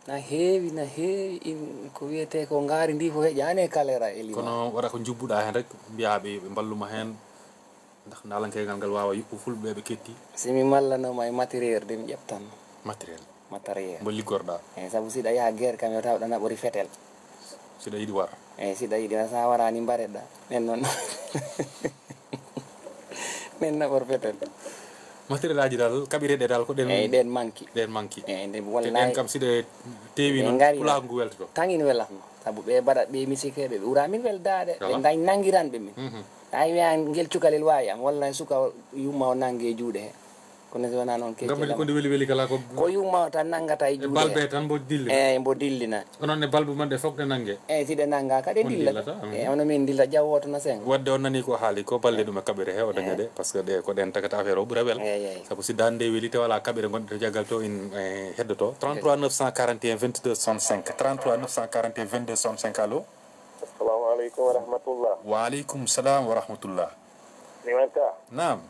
Na heewi, na heewi. In, ko wiyetee ko ngaari ndi fof heƴaani e kaleera, Eliman. Kono waɗa ko njubbuɗaa heen rek, mbiyaa ɓe, ɓe mballuma heen, ndax naalankeegal ngal waawa yuɓɓu fulɓe ɓe ketti. Si mi mallanooma e matériel de, mi ƴeftan. Matériel? Matériel. Mbo liggorɗaa? Eyi, sabu si ɗa yaha guerre kam, yo taw ɗa naɓori fetel. Si ɗa yiɗi war? Eyi, si ɗa yiɗi war, so a waraani mbareɗaa. Nen noon. Nen naɓor fetel. Matériel aji dal, kaɓire ɗe dal ko ɗen. Eyi, ɗen manki. Ɗen manki. Eyi, nde wallahi. Te ɗen kam si ɗe teewi noon, pulaagu ngu weltoto. Tan ina welatno. Sabu ɓe mbaɗat ɓe misikeeɓe, ɓe ɓura min weldaade. Ɓe dañ nanngiran ɓe min. Mhm. Tawi wiya ngel cukalel waawi am, walla suka yumma o nannge juuɗe he. Kono si wonaa noon, ngam kecce ko ndi weli weli kala ko. Ko yumma o tan nanngata e juuɗe he. Balbe tan mbo dillina. Eyi, mbo dillina. Onon ne balbe mon ɗe fof ɗe nannge. Eyi, si ɗe nannga kadi dilla. Eyi, ono min dilla jaw woto na seng. Wadde on nani ko haali ko, balle ɗum e kaɓere he o daña ɗe, par ce que ɗe ko ɗen tagata affaire o ɓura wel. Eyi, eyi. Sabu si dande weli te wala kaɓere gonɗe to jaggal to in, eh, heddoto. Trente-trois neuf cent quarante et un vingt-deux soixante-cinq. Trente-trois neuf cent quarante et un vingt-deux soixante-cinq, allo? Assalamu aleykum wa rahmatullah. Wa aleykum salam wa rahmatullah. Liman Ka. Naam.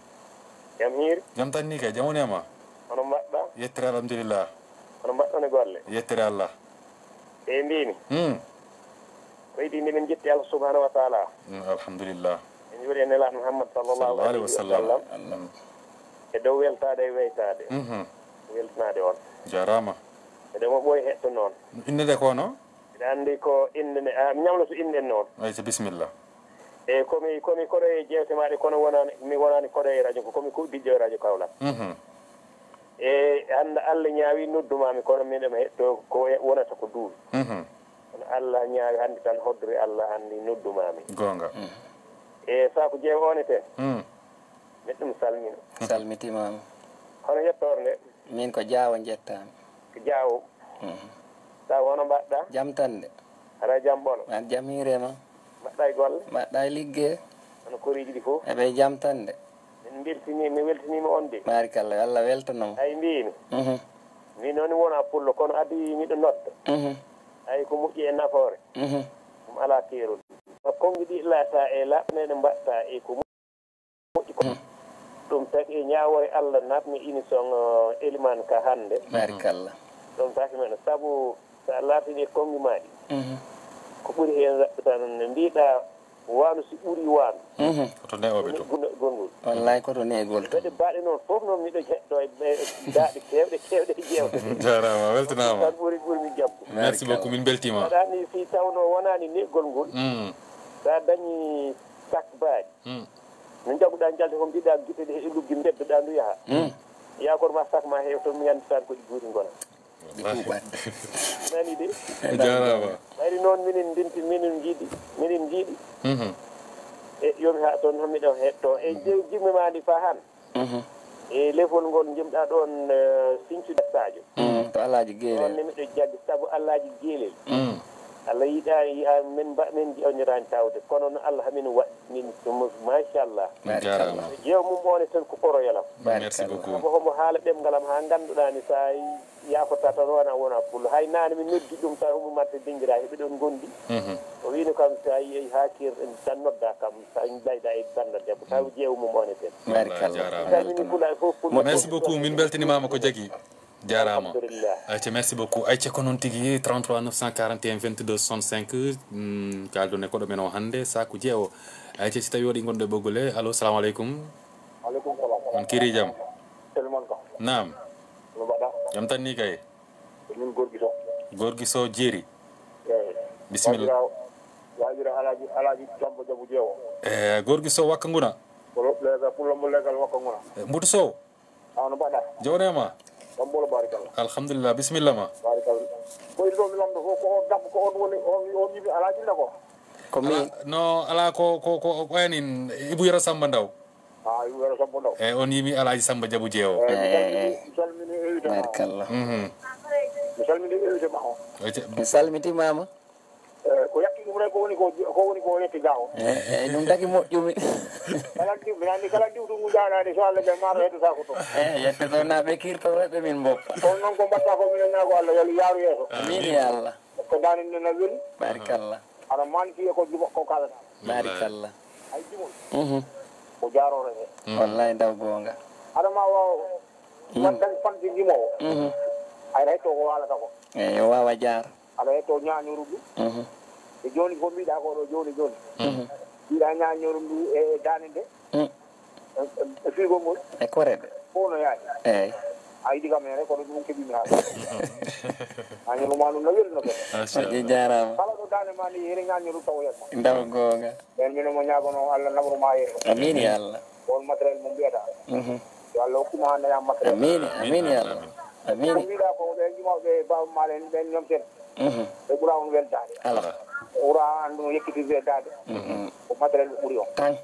Jam hiiri? Jam tan ni kay, jam woni e ma? Hono mbaɗɗa? Yettere alhamdulillah. Hono mbaɗɗon e golle? Yettere Allah. E mbimi, hmm, ko idi miɗen jetti Allah subhanahu wa taala. Mm, alhamdulillah. En juuri e Nelaaɗo Muhammad sallallahu alaihi wasallam. Mm. E dow weltaade e weytaade. Mhm. Weltanaade on. Jarama. Eɗen mo ɓooyi heɗto noon. Innde nde ko no? Mbiɗa anndi ko innde nde, a, mi ñamloto innde noon. Ayca, bisimilla. E komi, komi koɗo e jeewte maaɗe, kono wonani, mi wonani koɗo e radio, ko komi kuɗdiɗɗo e radio Kaolack. Mhm. E hannde Allah ñaawi noddumami, kono miɗen heɗto ko wonata ko duuɓi. Mhm. Kono Allah ñaawi hannde tan hoddori Allah hannde noddumami. Goonga. Mm. E saku jeewo one ten. Mm. Miɗum salmina. Salmitimama. Hono yettorde nde? Min ko Jaawo njettami. Ko Jaawo. Mhm. Sa hono mbaɗɗa? Jam tan de. Aɗa jam ɓolo? Mbaɗ jam hiirema. Mbaɗɗa e golle? Mbaɗɗa e ligge? Hono koriiji ɗi fof? Eɓe jam tan de. Min mbeltini, mi weltiniima on de. Barikalla, yo Allah weltano mo. Ay mbimi. Mhm. Min noon wona pullo, kono adi miɗo nodda. Mhm. Ay ko moƴƴi e nafoore. Mhm. Ɗum alaa keerol. Ko konngi ɗi laata e laaɓneede mbaɗta e ko moƴƴi ko. Mhm. Ɗum tagi e ñaawoore Allah naatmi émission, uh, Eliman ka hannde. Barikalla. Ɗum tagi men sabu so a laatini e konngi ma ɗi. Mhm. Ko ɓuri heen raɓɓe tan no mbiɗa waano si ɓuri waano. Mhm. Ko to ne'ooɓe to. Gonngol. Wallahi ko to ne'egol to. Kadi baɗe noon fof noon miɗo heɗɗo e, e daaɗe keewɗe, keewɗe e jeewte. Jarama, weltanama. Tan ɓuri, ɓuri mi jabbo. Merci beaucoup, min beltima. Aɗa anndi si tawno wonani ne'gol ngol. Mm. Sa dañi sak baaji. Mm. No jagguɗa jalde ko mbiɗa gite ɗe e luggi mbeddoɗa ndu yaha. Mm. Yakor ma sak ma heew to mi anndi tan ko ɗi guuri ngona. Ɗi kuuɓat. Nani de? A jarama. Ɓayri noon minen ndenti, minen njiɗi, minen njiɗi. Mhm. E yomi ha toon, miɗo heɗto. E je-, jimme ma ndi fa han. Mhm. E lefol ngol jimɗa ɗoon, eh, Sinthiou Sadio. Mhm. To Alhaji Guélel. Ɗoon ne miɗo jaggi sabu Alhaji Guélel. Mhm. Allah yiɗa, yiya min mba-, min ji'oniraani tawde. Kono no Allah hamin waɗ-, min ɗum, machallah. Jarama. Jeew mum one tan ko koroyalam. Merci beaucoup. Sabu homo haala ɗemngal am ha ngannduɗaa ni sa yaakotaa tan wona, wona pullo. Hay naane mi noddi ɗum tawi omo marta dingira heɓe ɗon ngondi. Mhm. O wiino kam sa yii haa keerɗen tan nodda kam sa mbayda e bannda debbo tawi jeewo mum one ten. Barikalla. Jarama. Salmini pulaaɓe fof, pullo. Merci beaucoup, min beltanimaama ko jagi. Jarama. Alhamdulillah. Ayca, merci beaucoup. Ayca, ko noon tigi, trente-trois neuf cent quarante et un vingt-deux soixante-cinq, mm, kaldo ne koɗo men o hannde, saku jeewo. Ayca, si tawi waɗi gonɗo e ɓoggol he. Allo, salamu aleykum. Aleykum salam. On kiri jam? Salman Ka. Naam. No mbaɗa? Jam tan ni kay. Ko min Gorgui Sow. Gorgui Sow Jeeri. Eyi. Bisimilla. Waajira, waajira Alaaji, Alaaji Samba Jabu Jeewo. Eh, Gorgui Sow Wakka Nguna. Ko lo-, legal, pullo mo legal Wakka Nguna. Eh, Mbutu Sow. A, no mbaɗa? Jawne ma? Jam ɓolo, barikalla. Alhamdulillah, bisimilla ma. Barikalla. Ko iri ɗo mi lamɗo fof, ko on debbo, ko on woni, on, on yimi Alaaji Nda ko? Ko min. Ala, no, ala ko, ko, ko, ko ɓayani Ibou Yero Samba Ndaw. A, Ibou Yero Samba Ndaw. E, on yimi Alaaji Samba Jabu Jeewo. Eyi, mi salmini, mi salmini invité ma o. Barikalla. Mhm. Mi salmini invité ma o. Ayca. Mi salmitimama. Eh, ko yatti ɗum rek, ko woni ko, ko woni ko yetti ga o. Eh, eh, ɗum tagi moƴƴumi. Kala diw, mi anndi kala diw ɗum njaaraade, so Allah jaɓi, maa to heddotako to. Eh, yettoto na ɓe kirto rewɓe min mboppa. Kono noon ko mbaɗta ko, minen ñaago Allah, yo Allah yaaru yeeso. Amin ya Allah. Ko daande nde na weli. Barikalla. Aɗa manki e ko jimo, ko kalata. Barikalla. Ay jimol. Mhm. Ko jaaroore he. Mm. Wallahi ndaw goonga. Aɗa ma waaw. Mm. Waddan fanti jimowo. Mhm. Ay rayto ko waalata ko. Eh, yo waawa jaar. Aɗa heɗto ñaañoru ndu. Mhm. E jooni ko mbiɗa ko ɗo jooni jooni. Mhm. Mbiɗa ñaañoru ndu e, e daande nde. Mm. E, e, e fiigol ngol. E kore ɗe. Fof no yaaji. Eyi. A yiɗi kam en rek, kono ɗum keɓimi haala. Ñaañoru ma ɗum no weli no kadi. Machallah. Moƴƴi, jaaraama. Kala ɗo daande ma ni, here ñaañoru tawoyat ma. Ndaw goonga. Ɓen mino mo ñaagono Allah naɓru ma yeeso. Amin ya Allah. On matériel mo mbiyata. Mhm. Yo Allah hokku ma hannde ñaam matériel. Amin, amin ya Allah. Amin. Ko mbiɗa ko ɓe jumawɓe Baaba Maal en ɓen ñoom ten. Mhm. Ɓe ɓura on weltaade. Ala. Ɓura an ɗum yekkitirde daade. Mhm. Ko matériel ɓe ɓuri on. Tan.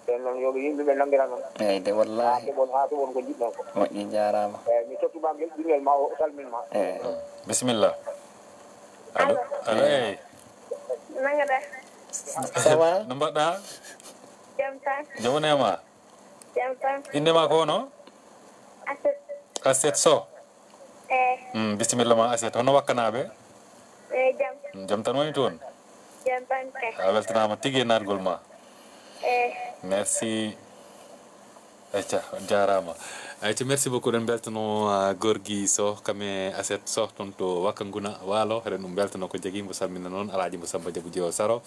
Ɓen noon yo ɓe yimɓe ɓe nanngira noon. Eyi de wallahi. Haa keɓon, haa keɓon ko njiɗɗon ko. Moƴƴi, jaaraama. Eyi, mi tottuma gel ɓingel ma o salmin ma. Eyi. Bisimilla. Allo. Allo. Allo, eyi. Nanga ɗa? Ça va? No mbaɗɗa? Jam tan. Jam woni e ma? Jam tan. Innde ma ko hono? Aset. Aset Sow? Eyi. Mm, bisimilla ma Aset. Hono Wakkanaaɓe? Eyi, jam. Mm, jam tan woni toon? Jam tan kay. A weltanaama tigi e naatgol ma. Eyi. Merci. Acca, on jaaraama. Acca, merci beaucoup. Eɗen mbeltano, ah, Gorgui Sow, kam e Aset Sow, toon to Wakka Nguna Waalo. Eɗen ɗum mbeltano ko jagii mbo salmina noon Alaaji mbo Samba Jabu Jeewo Saro.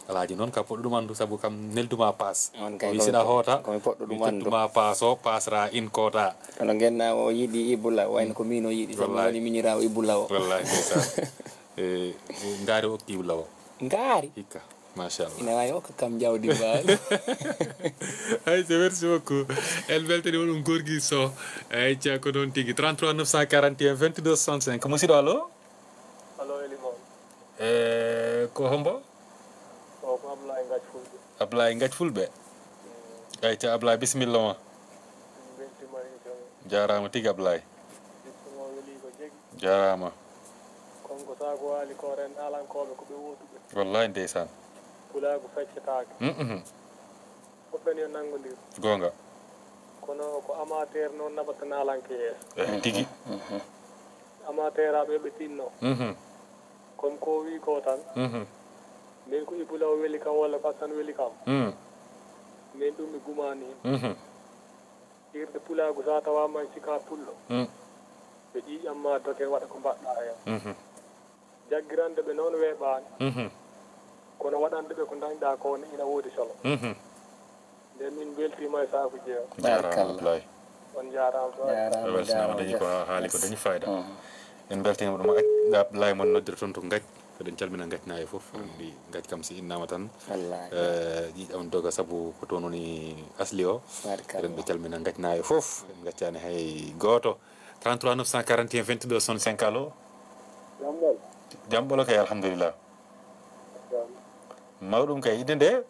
Alaaji noon ka poɗɗo ɗum anndu, sabu kam nelduma paas. On kay O wi ko mi siɗa po-, hoota, ko mi poɗɗo mi ɗum anndu. Tottuma paas o, paasra in koota. Kono ngenna o yiɗi Ibula, wayno ko min o yiɗi, sabu mi Wallahi. Woni miñiraawo Ibula o. Wallahi, ndeysaan. Eh, ngaari o okki Ibula o. Ngaari? Hikka. Machallah. Ina waawi hokka kam jawdi mbaalo. Ay, c'est merci beaucoup. En mbeltaniima ɗum Gorgui Sow. Ay, ca ko noon tigi. Trente-trois neuf cent quarante et un vingt-deux soixante-cinq. Musidɗo, allo? Allo, Elimane. Eh, ko hombo? O ko Ablaye Ngathie Fulɓe. Ablaye Ngathie Fulɓe? Mm. Ay, ca Ablaye, bisimilla ma. Min mbeltiima émission o. Jaaraama tigi, Ablaye. Émission o weli ko jegi. Jaaraama. Kon ko sago waali ko ren alankooɓe ko ɓe wotuɓe. Wallahi ndeysaan. Pulaagu feccetaake. Mhm. Fof en yo nanngondir. Goonga. Kono ko amateur noon naɓata naalanke yeeso. Eh, tigi. Amateur aɓe ɓe tinno. Mhm. Comme ko wi ko tan. Mhm. Min ko Ibou Law weli kam walla ko Assane weli kam. Mm. Min ɗum mi gumaani. Mhm. Irde pulaagu so a tawaama e sika pullo. Mm. Ɓe ƴiiƴam ma doge waɗa ko mbaɗɗa heen. Mhm. Jaggirande ɓe noon weeɓaani. Mhm. Kono waɗande ɓe ko ndañɗa ko ne ina woodi solo. Mhm. Nden min mbeltiima e saaku jeewa. Jaaraama Barikalla. Ablaye. On jaaraama. Jaaraama, A weltinaama, jaaraama, dañi ko jaaraama. Haali ko Merci. Dañi fayda. Mhm. En mbeltiima ɗum. Ablaye mon noddira toon to Ngac. Eɗen calmina Ngac naaɓe fof. Mhm. Anndi Ngac kam si innaama tan, Wallaahi. Eh, ƴiiƴam doga sabu ko toon woni asli o. Barikalla. Eɗen ɓe calmina Ngac naaɓe fof. En ngaccaani hay gooto. Trente-trois neuf cent quarante et un vingt-deux soixante-cinq, allo? Jam ɓolo. Jam ɓolo kay, alhamdulillah. Jam. Mawɗum kay, idde nde?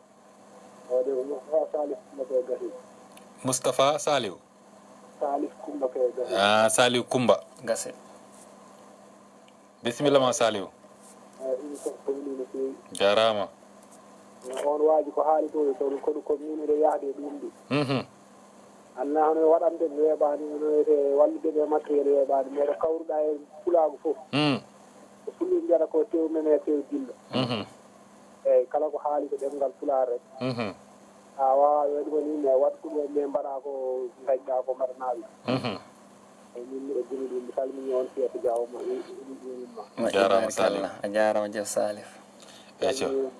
O de ko Moustapha Salif Kumba Kay Gasi. Moustapha Saliou? Salif Kumba Kay Gasi. Ah, Saliou Kumba. Gasi. Bisimilla ma, Saliou. Ah, ɗum ko ko woni no feewi. Jaaraama. On waaji ko haali ko, ko, ko, ko min miɗo yahde e ɗum ɗi. Mhm. Anna hono waɗande ɓe weeɓaani, hono wiyetee wallude ɓe matériel weeɓaani, mais ɗo kawruɗaa e pulaagu fof. Mm. Ko fulɓe mbiyata ko tew men e tew dillo. Mhm. Eeyi, kala ko haali ko ɗemngal pulaar rek. Mhm. A waawaa ɓe ɗum ni, mais waɗ ko ɗum ɓe mbaɗa ko ngañɗaa ko mbaɗanaaɓe. Mhm. Eeyi, min miɗo gumi ɗum, mi salmini on Seeku Jaaw mo i-, i-, i-, i-, ma. Moƴƴi, jaaraama, barikalla. Saliou. A jaaraama, Jef Salif. Eeco.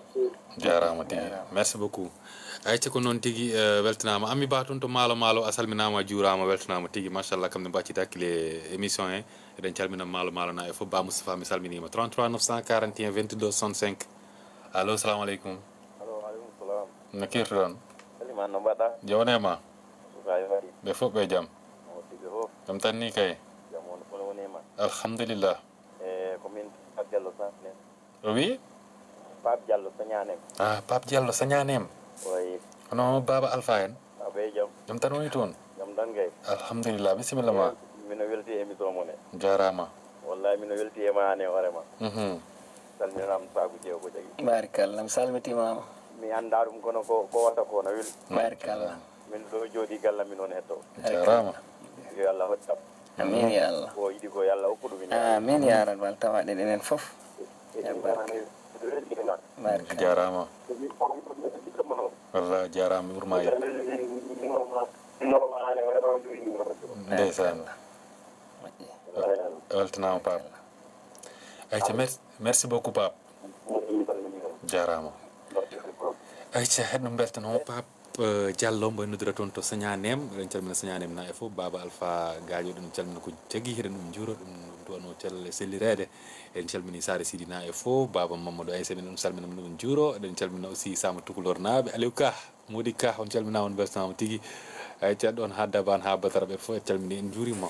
Jaaraama tigi. Jaaraama. Merci beaucoup. Ayca ko noon tigi, eh, weltanaama. Ammi Ba toon to Maalo Maalo, a salminaama, a juuraama, weltanaama tigi. Machallah, kam ne mbaccita hakkille émission he. Eɗen calmina Maalo Maalo naaɓe fof. Ba Moustapha, mi salminiima. Trente-trois neuf cent quarante et un vingt-deux soixante-cinq. Allo, salamu aleykum. Allo, aleykum salam. No keewtuɗon? Elimane, no mbaɗɗa? Jam woni e ma? Suka e mari. Ɓe fof ɓe jam? O, tigi fof. Jam tan ni kay? Jam woni, kono woni e ma? Alhamdulillah. E, ko min Pape Diallo Sané. O wi? Pape Diallo Sagnane. Ah, Pape Diallo Sagnane. Oyi. Hono Baba Alpha en? Aɓe jam. Jam tan woni toon? Jam tan kay. Alhamdulillah, bisimilla ma. Mino welti émission mo ne. Jaaraama. Wallahi mino welti e ma ne hoore ma. Mhm. Salminanam saabu jeego jagi. Barikalla, mi salmitimaama. Mi annda ɗum kono ko, ko wata ko na weli. Barikalla. Min ɗo jooɗi galla min on hetto. Jaaraama. Yo Allah hoɗɗam. Amin ya Allah. Ko yiɗi ko yo Allah hokku ɗum. Amin ya rabbal tawaɗe ɗenen fof. E ɗum tan. Barikalla. Jaaraama. Wallah, jaaraama, mi ɓurma yeeɓ. Ndeysaan. Moƴƴi. Weltanaama, Pape. Ayca, merci, merci beaucoup, Pape. Jaaraama. Ayca, heɗ ɗum mbeltanoo, Pape, eh, Diallo, mbo en noddira toon to Sañaneem. Eɗen calmina Sañaneem na e fof. Baaba Alpha Gaajo, eɗen calmina ko jagi, eɗen ɗum njuuro, ɗum duwanoo celle sellireede. Eɗen calmini Saare Sidina e fof, Baaba Mamadou Aysa, min ɗum salmina, min ɗum njuuro. Eɗen calmina aussi Sama Tukulor naaɓe, Aliou Ka, Mody Ka, on calminaama, on mbeltanaama tigi. Ayca, ɗoon haa Dabaan, haa Badara, ɓe fof en calmini, en njuuriima.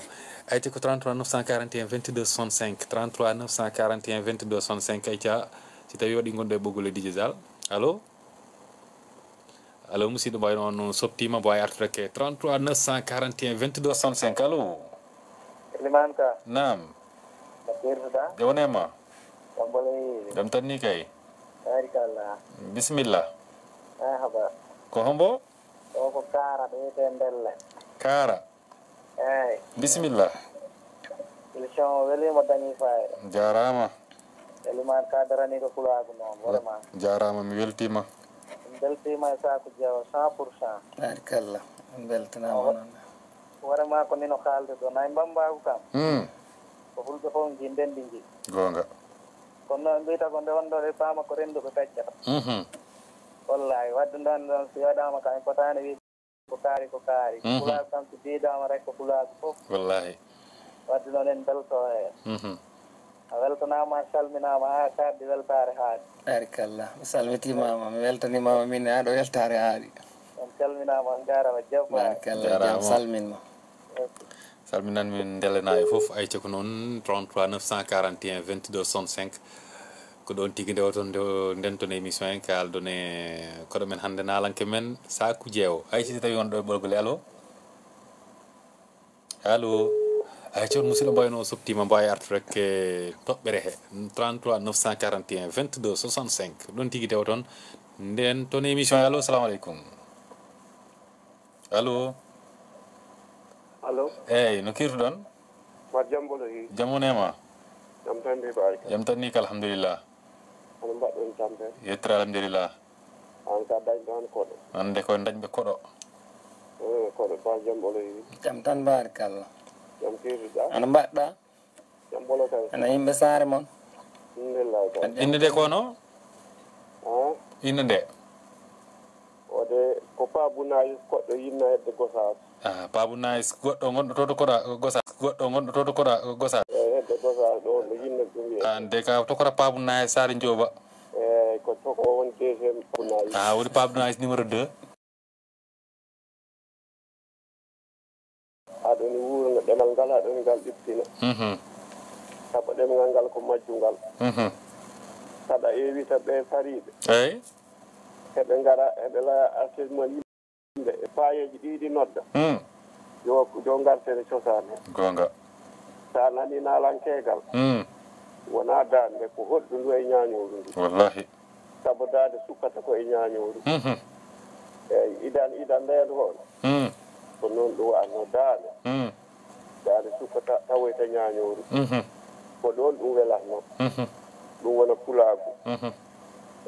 Ayca, ko trente-trois neuf cent quarante et un vingt-deux soixante-cinq, trente-trois neuf cent quarante et un vingt-deux soixante-cinq. Ayca, si tawii waɗi ngonɗo e ɓoggol e digital. Allo? Allo, musidɗo, mbayno on soptiima, mbo wawi artude ke trente-trois neuf cent quarante et un vingt-deux soixante-cinq. Allo? Elimane Ka. Naam. No keewtuɗaa? Jam woni e ma? Jam ɓolo e. Jam tan ni kay. Barikalla. Bisimilla. Marhaba. Ko hombo? O ko Kaara, ɗo wiyetee Mbelle. Kaara. Eeyi. Bisimilla. Émission o weliima, dañii fayida. Jaaraama. Elimane Ka daranii ko pulaagu noon, vraiment. Jaaraama, mi weltiima. Min mbeltiima e Saaku Jeewo cent pour cent. Barikalla. Beltanama noon. Hoore maa ko mino haalde ɗo, nayi mbammbaagu kam. Hmm. Ko fulɓe fof nji ndenndi nji. Goonga. Kono noon mbiyta ko nde wonɗo ɓe paama ko rennduɓe peccata. Mhm. Wallahi, wadde noon ɗoon si waɗaama kam, en potaani wiide ko kaari, ko kaari. Mhm. Pulaagu kam si biidaama rek ko pulaagu fof. Wallahi. Wadde noon en mbelto heen. Mhm. A weltanaama, a salminaama haa kaaɗdi weltaare haaɗi. Baarikalla. Mi salmitiima ma, mi weltaniima ma, min aɗo weltaare haaɗi. On calminaama, on njaaraama, jam baara. Baarikalla, jam salmin ma. Salminan min ndele naaɓe fof, ayca ko noon, trente-trois neuf cent quarante et un vingt-deux soixante-cinq. Ko ɗoon tigi ndewoton nde-, ndenton émission en, kaalden e koɗo men hannde naalanke men, Saku Jeewo. Ayca si tawii on ɗo e ɓolgol, allo? Allo? Ayca on musidɗo mbayno o soptiima, mbawi artu rek e toɓɓere he, trente-trois neuf cent quarante et un vingt-deux soixante-cinq. Ɗoon tigi ndewoton ndenton émission. Allo, salamu aleykum. Allo? Allo? Eey, no kiirtuɗon? Mbar jam ɓolo hi. Jam woni e ma? Jam tan mbi baarika. Jam tan ni ka, alhamdulillah. Hono mbaɗɗon tampere? Yettere alhamdulillah. An ka dañɗo han koɗo? Hannde ko dañɓe koɗo. Eh, koɗo ba jam ɓolo hi. Jam tan baarikalla. Jam kiirtuɗa? Ana mbaɗɗa? Jam ɓolo kay. Ana yimɓe saare mon? Alhamdulillah kay. Innde nde ko hono? Ah? Innde nde? Wode ko Paabu Nayis goɗɗo yinna hedde Gosaas. Ah, Paabu Nayis goɗɗo gonɗo to to koɗa Gosaas. Goɗɗo gonɗo to to koɗa Gosaas. Eey, hedde Gosaas ɗo, no yinna ɗum wiye. An de ka to koɗa Paabu Nayis Saare Njooba. Eey, ko to ko won deuxième Paabu Nayis. Ah, woni Paabu Nayis numéro deux. Aɗoni wuurna ɗemal ngal, aɗoni ngal ɗippina. Mhm. Sabu ɗemngal ngal ko majjungal. Mhm. Saɗa ewita ɓe fariɓe. Eey. Heɓe ngara, heɓe la artirma yimɓe e paayeeji ɗi ɗi nodda. Mm. Yo, yo ngartere cosaan he. Goonga. Sa nani naalankeegal. Mm. Wona daande, ko hoɗɗu ndu e ñaañooru ndu. Wallahi. Sabu daande sukkata ko e ñaañooru. Mhm. Eey, idan, idan ndeen hoon. Mm. Ko noon ɗum wa'atnoo daande. Mm. Daande sukkata tawoyta ñaañooru. Mhm. Ko ɗoon ɗum welatnoo. Mhm. Ɗum wona pulaagu. Mhm.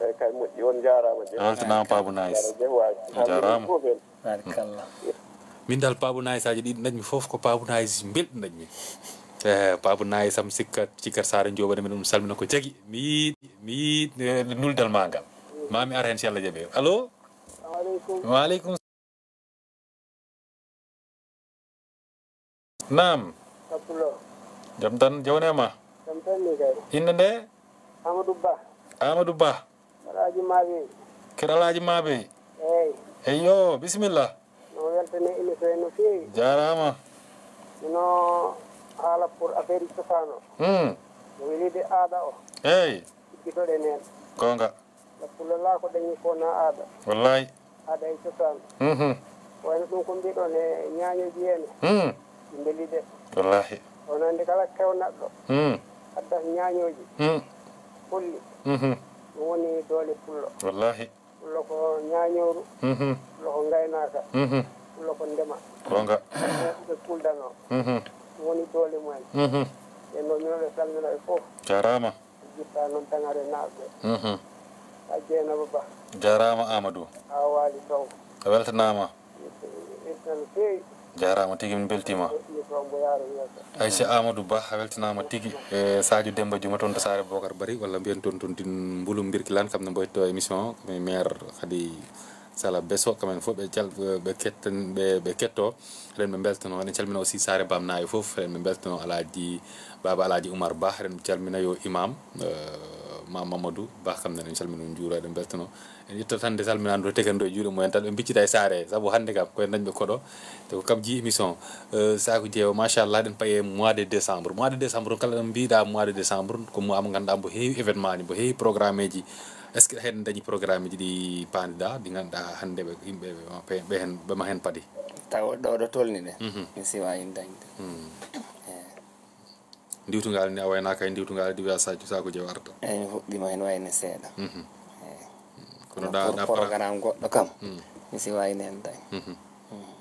Eey, kay moƴƴi, on njaaraama. Weltanaama, Paabu Nayis. Njaaraama. Fof en. Barikalla. Min dal Paabu Nayis aji ɗiɗi dañmi fof ko Paabu Nayis belɗi dañmi. Eh, Paabu Nayis am sikka, cikkat Saare Njooba, min ɗum salmina ko jagi. Mi yiɗi, mi yiɗi, eh, nuldal ma ngal. Ma mi ar heen si Allah jaɓi. Allo? Salamu aleykum. Wa aleykum. Naam. Abdullah. Jam tan, jawne ma? Jam tan ni kay. Innde nde? Amadou Ba. Amadou Ba. Alaaji Maabe. Kër Alaaji Maabe. Eey. Eyyo, bisimilla. No weltane émission no feewi. Jaaraama. Mino haala pour affaire cosaan o. Hmm. No weli de aada o. Eey. Udditoɗen heen. Goonga. Sabu pullo laa ko dañi ko na aada. Wallahi. Aada e cosaan. Mhm. Wayno ɗum ko mbiɗon e ñaañooji heen. Hmm. Ɗi mbeli de. Wallahi. Kono hannde kala kew neɗɗo. Hmm. Addat ñaañooji. Hmm. Holli. Mhm. Ɗum woni doole pullo. Wallahi. Pullo ko ñaañooru. Mhm. Pullo ko ngaynaaka. Mhm. Pullo ko ndema. Goonga. Ɓe kuldanoo. Mhm. Ɗum woni doole mumen. Mhm. Ɓe noon mino ɓe salmina ɓe fof. Jaaraama. Jitta noon Tangare naaɓe. Mhm. A Jeynaba Ba. Jaaraama Amadou. A Waali Sow. A weltanaama. Weltanaama no feewi. Jaaraama tigi, min mbeltiima. Weltini ko mbo yaaro yeeso. Aysa Amadou Ba, a weltanaama tigi. E Sadio Demba Juma toon to Saare Bokar Bari, walla mbiyen toon toon tin Mbulum Mbirkilaan, kam ne mboyto émission o, ko mi maire Khady Sala Beso, kamɓe fof ɓe cal-, ɓe ketten-, ɓe, ɓe ketto. Eɗen ɓe mbeltano, eɗen calmina aussi Saare Bamnaaɓe fof, eɗen ɓe mbeltano Alaaji, Baaba Alaaji Oumar Ba, eɗen calmina yo imam, eh, Ma Mamadou Ba, kam ne eɗen calmina, on njuura, eɗen mbeltano. En itta tan nde salminaandu to tegandu e juuɗe mumen tan, ɓe mbiccita e saare, sabu hannde kam koye dañɓe koɗo, te ko kam jii émission, eh, Saku Jeewo, machallah, eɗen paye mois de décembre. Mois de décembre, kala ɗo mbiɗa mois de décembre, ko mois mo ngannduɗaa mbo heewi événement ji, mbo heewi programme ji. Est-ce que eɗen dañi programme ji ɗi paandiɗa, ɗi ngannduɗaa hannde ɓe, yimɓe ɓe, ɓe, ɓe hen, ɓe ma hen paadi? Tawa ɗo, ɗo tolni ɗen. Mhm. Mi siwa en dañde. Mhm. Eh. Ndiwtungal ni a waynaaka e ndiwtungal, ɗi wiya Sadio Saku Jeewo arta. Eyi, mi fuɗɗiima heen wayne seeɗa. Mhm. Eyi. Kono ɗa, pour ɗa para- programme goɗɗo kam, mhm, mi siwa en heen dañ. Mhm. Mhm.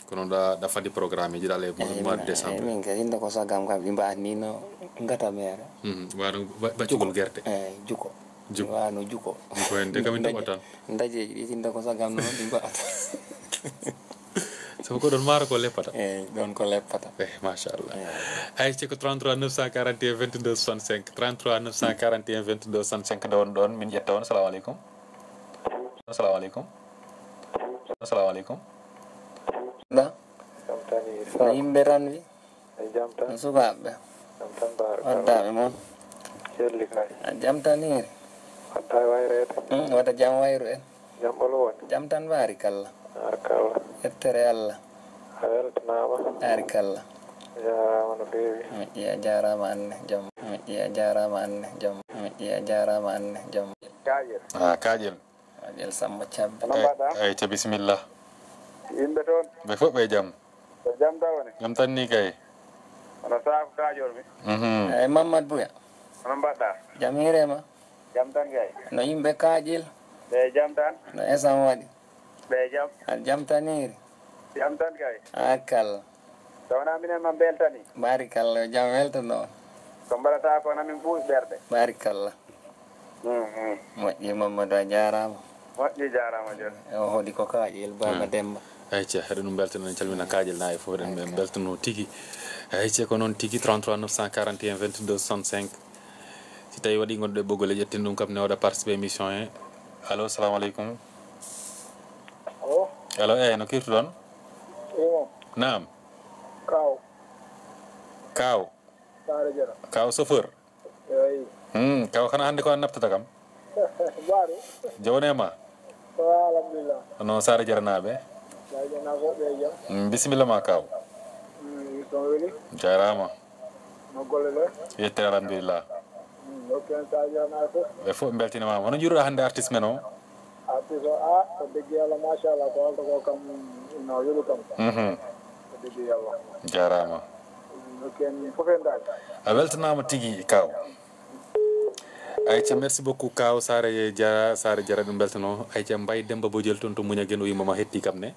Kono ɗa, ɗa fadi programme ji ɗa le mois de décembre. Eyi, min kay, hinde ko sagam kam, ɗi mbaatni no ngata meere. Mhm. Wano ba-, baccugol gerte. Eyi, juko. Juko. Wano juko. Juko en de kam en toɓat tan. Ndaje-, ndajeeji ɗi hinde ko sagam noon ɗi mbaat. Sabu ko ɗon maaro ko leppata. Eyi, ɗon ko leppata. Eh, machallah. Eyi. Ay, c'est ko trente-trois neuf cent quarante et un vingt-deux soixante-cinq, trente-trois neuf cent quarante et un vingt-deux soixante-cinq, ɗon, ɗon, min ƴetta on. Salamu aleykum. Salamu aleykum. Salamu aleykum. Na? Kam tani, no yimɓe tan wi? E jam tan? No sukaaɓe? Jam tan, baarakallah. Waddaaɓe mon? Celli kay. A jam tan hiiri? Watta wayreede. Hmm, wata jam wayru en. Jam ɓolo woni? Jam tan, baarikalla. Baarikalla. Yettere Allah. A weltanaama. Baarikalla. A jaaraama no feewi. Moƴƴi, a jaaraama anne, jom. Moƴƴi, a jaaraama anne, jom. Moƴƴi, a jaaraama anne, jom. Kaaƴel. Ah, Kaaƴel. Kaaƴel Samba Cabbe. Hono mbaɗɗaa? Ay, ca bisimilla. Yimɓe toon? Ɓe fof ɓe jam. Ko jam taw woni? Jam tan ni kay. Hono saako kaajormi. Mhm. Eyi, Mamadou Bouya. Hono mbaɗɗaa? Jam hiirema. Jam tan kay. No yimɓe Kaaƴel? Ɓe jam tan? No esam waɗi? Ɓe jam? Aɗa jam tan hiiri? Jam tan kay. Akal. So wonaa minen ma mbeltani. Baarikalla, yo jam weltano on. Ko mbaɗata ko na min ɓuuɓi ɓerɗe. Baarikalla. Mhm. Moƴƴi, Mamadou, a jaaraama. Moƴƴi, jaaraama, Joni. O hoɗi ko Kaaƴel, Baaba Demba. Ayca, eɗen ɗum mbeltano, en calmina Kaaƴel naaɓe fof, eɗen ɓe mbeltano tigi. Ayca, ko noon tigi, trente-trois neuf cent quarante et un vingt-deux soixante-cinq. Si tawi waɗi ngonɗo e ɓoggol e ƴetten ɗum kam ne waɗa participer émission he. Allo, salamu aleykum. Allo? Allo, eyi, no kirtuɗon? Imam. Naam. Kaw. Kaw. Saare Jara. Kaw chauffeur. Eyi. Hmm, kaw kana hannde ko an naftata kam? Baaru. Jawne ma? Wa, alhamdulillah. No Saare Jaranaaɓe? Saare Jaranaaɓe ko ɓe jam. Hmm, bisimilla ma kaw. Hmm, so weli. Jaaraama. No golle ɗe? Yettere alhamdulillah. Hmm, ok, Saare Jaranaaɓe fof. Ɓe fof mbeltinaama. Hono njuruɗa hannde artiste men o? Artiste o, a, ko degge Allah, machallah, ko holto ko kam no weli kam. Mhm. Ko degge Allah. Jaaraama. Mm, ok, min fof en daal. A weltanaama tigi, Kaw. Ayca, merci beaucoup, Kaw Saare Jara, Saare Jara, ɗum beltano. Ayca, Mbaye Demba Bojel toon to Muñagen, o wiima ma hetti kam ne.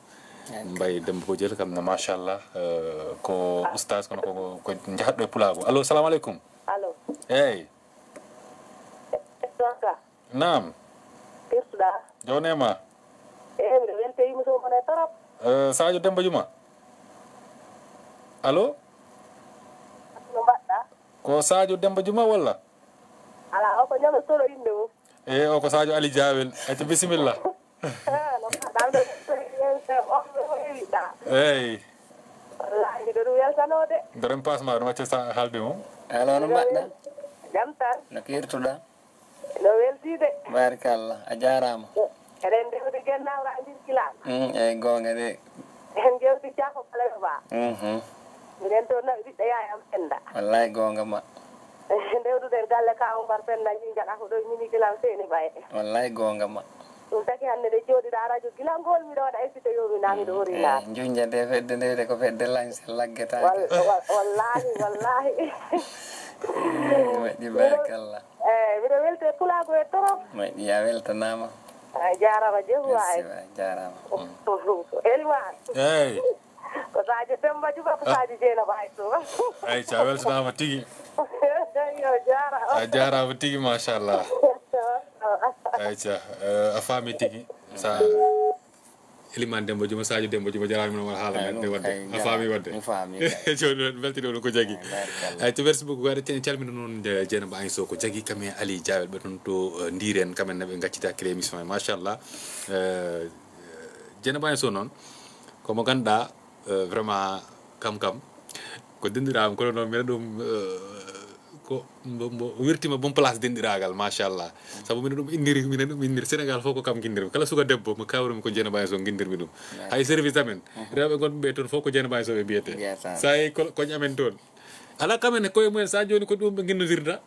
Ok. Mbaye Demba Bojel kam ne, machallah, eh, ko oustaz, kono ko, ko jahatɗo e pulaagu. Allo, salamu aleykum. Allo. Eyi. Naam. Pirtuɗaa? Jawne ma? Eyi, miɗo weltii émission mon he torop. Eh, Sadio Demba Juma? Allo? No mbaɗɗaa? Ko Sadio Demba Juma walla? Alaa, o ko Ñame Solo innde mum. Eyi, o ko Sadio Ali Diawel. Ayca, bisimilla. Eh, no mbaɗɗaa? Miɗo weltii émission on, no weltiɗaa. Eyi. Wallaahi, miɗo ɗum weltanoo de. Mbeɗa mi paas ma, ɗum acca sa haalde mum. Allo, no mbaɗɗaa? Jam tan. No kirtuɗaa? No weltii de. Baarikalla, a jaaraama. Eɗen ndewdi gennawra a mbirkilaa. Mm, eyi, goonga de. En jewti cako baleɓe ba. Mhm. Minen to nawi ɓiɓɓe yaayam Penda. Wallaay goonga ma. Ndewduɗen galle ka Umar Penda, Jinjaɗa ko ɗo mini kilam Seyni Baye. Wallaay goonga ma. Ɗum taki hannde nde jooɗiɗaa radio gila ngool miɗo waɗa écouté yoomi na miɗo hori na. Eh, Junja nde fedde nde de ko fedde lañse laggetaake. Wal-, wal-, wallaahi, wallaahi. Moƴƴi, baarakallah. Eh, miɗo welti e pulaagu e torop. Moƴƴi, a weltanaama. A jaaraama, Jehu waay. Merci waay, jaaraama. Mm. Elwaan. Eey. Ko Sadio Demba Juba, ko Sadio Jeynaba Ayso. Ayca, a weltanaama tigi. Yo jaaraama. A jaaraama tigi, machallah. Ayca, eh, a faami tigi. Sa Elimane Demba Juma, Sadio Demba Juma, jaraama no won haala men de wadde. A faami wadde? Mi faami. Jooni noon, beltinoɗo ko jagi. Ay, barikalla. Ay, to merci beaucoup. Waɗa ten calmina noon, eh, Jeynaba Ayso ko jagi, kam e Ali Diawel ɓe toon to, eh, Ndiren, kam en ne ɓe ngaccita kele émission e, machallah. Eh, Jeynaba Ayso noon, ko mo ganduɗa, eh, vraiment, kam kam, ko denɗiraaɓe, kono noon mbiɗa ɗum, eh, ko mbo, mbo wirtima bon place denɗiraagal, machallah. Sabu mbiɗa ɗum inniri, mbiɗa ɗum inniri. Sénégal fof ko kam nginndirmi. Kala suka debbo mo kawrumi ko Jeynaba Ayso nginndirmi ɗum. Hay service amen, rewɓe gonɓe ɓe toon fof ko Jeynaba Ayso ɓe mbiyete. Sa yehi ko, koñ amen toon. Ala kam en e koye mumen, sa jooni ko ɗum ɓe nginnodirta.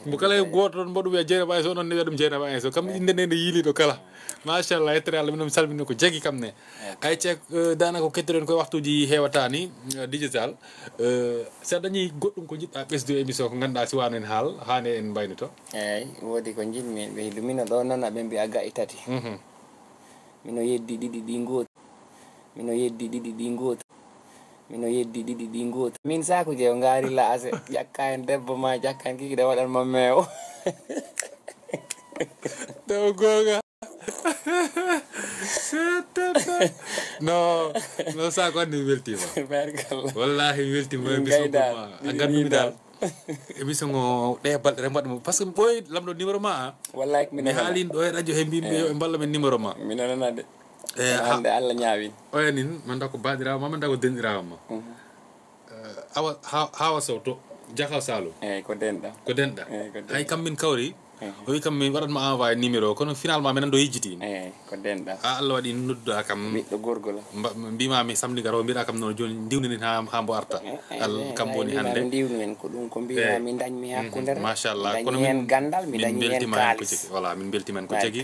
Mbo kala e gooto toon mboɗo wiya Jeynaba Ayso, onon ne wiya ɗum Jeynaba Ayso. Kam innde nde nde yiiliɗo kala. Machallah, yettere Allah, minen mi salmini ko jagi kam ne. Ay, ceek, eh, daanaka ko kettoɗen koye waktuuji heewata ni, eh, digital. Eh, si a dañi goɗɗum ko jiɗɗa ɓesdu e émission ko ngannduɗaa si wano en haal, haani en mbaynoto? Eey, woodi ko njiɗmi ɓeydu. Mino ɗo nana ɓe mbiya ga'i tati. Mhm. Mino yeddi ɗiɗi ɗi ngooti. Mino yeddi ɗiɗi ɗi ngooti. Mino yeddi ɗiɗi ɗi ngooti. Min sakuuje o ngaari laase. Ƴakka en debbo ma, ƴakka en kiki ɗe waɗan ma meewo. Ɗo goonga. No, no, sa ko anndi mi weltiima. Barkallah. Wallahi mi weltiima. Min emission gayda, ma a ganndumi dal. Emission o ɗe balɗe re mbaɗ mo, parce que ɓooy lamɗo numéro ma a. Wallahi mi haalin ɗo e radio he mbimi ɓe yo ɓe mballa men numéro ma. Mi nanana de. Eh, hannde Allah ñaawin. Oya nin manda ko baɗiraawo ma, manda ko denɗiraawo ma. Mhm. Eh, awa ha- hawa sow to jaka salo. Eyyi, ko denɗa. Ko denɗa. Eyyi, ko denɗa. Hay kam min kawri. Mhm. O wi kam min waɗat ma envoyé numéro, kono finalement min ando yejjiti. Eyyi, ko denɗa. A Allah waɗi nodduɗa kam. Ɓiɗɗo gorgol. Mba- mbima mi samedi garo mbiɗa kam noon joni ndiwnini ha ha mbo arta. Eyyi, kam woni hannde ndiwnu en ko ɗum ko mbima mi dañmi hakkunde. Mhm. Machallah. Kono min dañi hen gandal, mi dañi hen kalis. Voilà, min beltima hen ko jagi.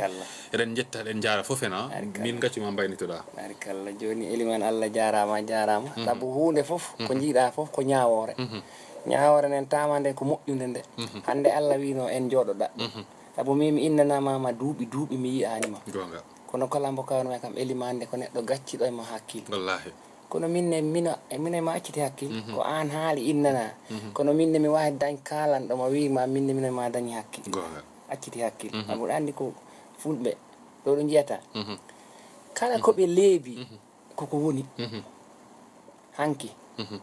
Eɗen jetta eɗen jaara fof en a. Min gaccuma mbaynitoɗa. Barkalla. Joni Eliman, Allah jarama, jarama. Mhm. Sabu hunde fof ko jiiɗa fof ko ñawore. Mhm. Ñawore nden tama nde ko moƴƴunde nde. Mhm. Hande Allah wino en jooɗoɗa. Mhm. Sabu min mi innanama ma duuɓi duuɓi mi yi'anima. Gonga. Kono kala mbo kawnoma kam Eliman nde ko neɗɗo gacciɗo e ma hakkil. Wallahi. Kono min ne mino mino ma acciti hakkil. Mhm. Ko an haali innana. Mhm. Kono min ne mi wawi dañ kalanɗo ma wima min ne mino ma dañi hakkil. Gonga. Acciti hakkil. Mhm. Sabu ɗa andi ko fulɓe ɗo ɗo jiyata. Mhm. Kala ko ɓe leebi. Mhm. Koko woni. Mhm. Hanki. Mhm.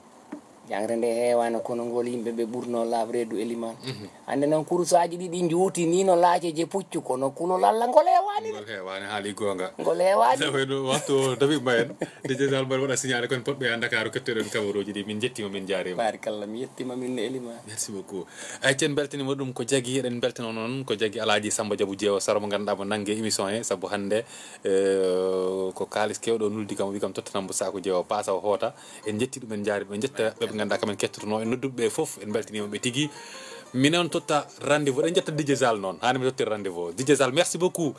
Jangre nde heewano kono ngol yimɓe ɓe ɓurno laaɓ reedu Eliman. Mhm. Hande noon kurusaji ɗiɗi njuuti ni no laaceje puccu kono kulol Allah ngol heewani. Ngol heewani haali gonga. Ngol heewani. Tawi ɗo waktu o dawi ma en. Nde jeetal mbaɗa waɗa signalé kon potɓe ha Dakar kettoɗen kabaruji ɗi min jettima min jarima. Barikalla mi yettima min ne Eliman. Merci beaucoup. Ay cen beltanima ɗum ko jagi eɗen beltano noon ko jagi Alaaji Samba Diabou Jeewo Sara mo ganduɗa mo nangge émission he sabu hande Eh, ko kaalis kewɗo nuldi kam o wi kam tottanam mbo saako jeewo paasa o hoota. En jetti ɗum en jaari ɗum en jetta ɓe ɓe ganduɗa kam en kettotono en nodduɓe ɓe fof en beltanima ɓe tigui. Minen totta rendez-vous eɗen jetta Didier Sall noon hani mi tottira rendez-vous Didier Sall merci beaucoup.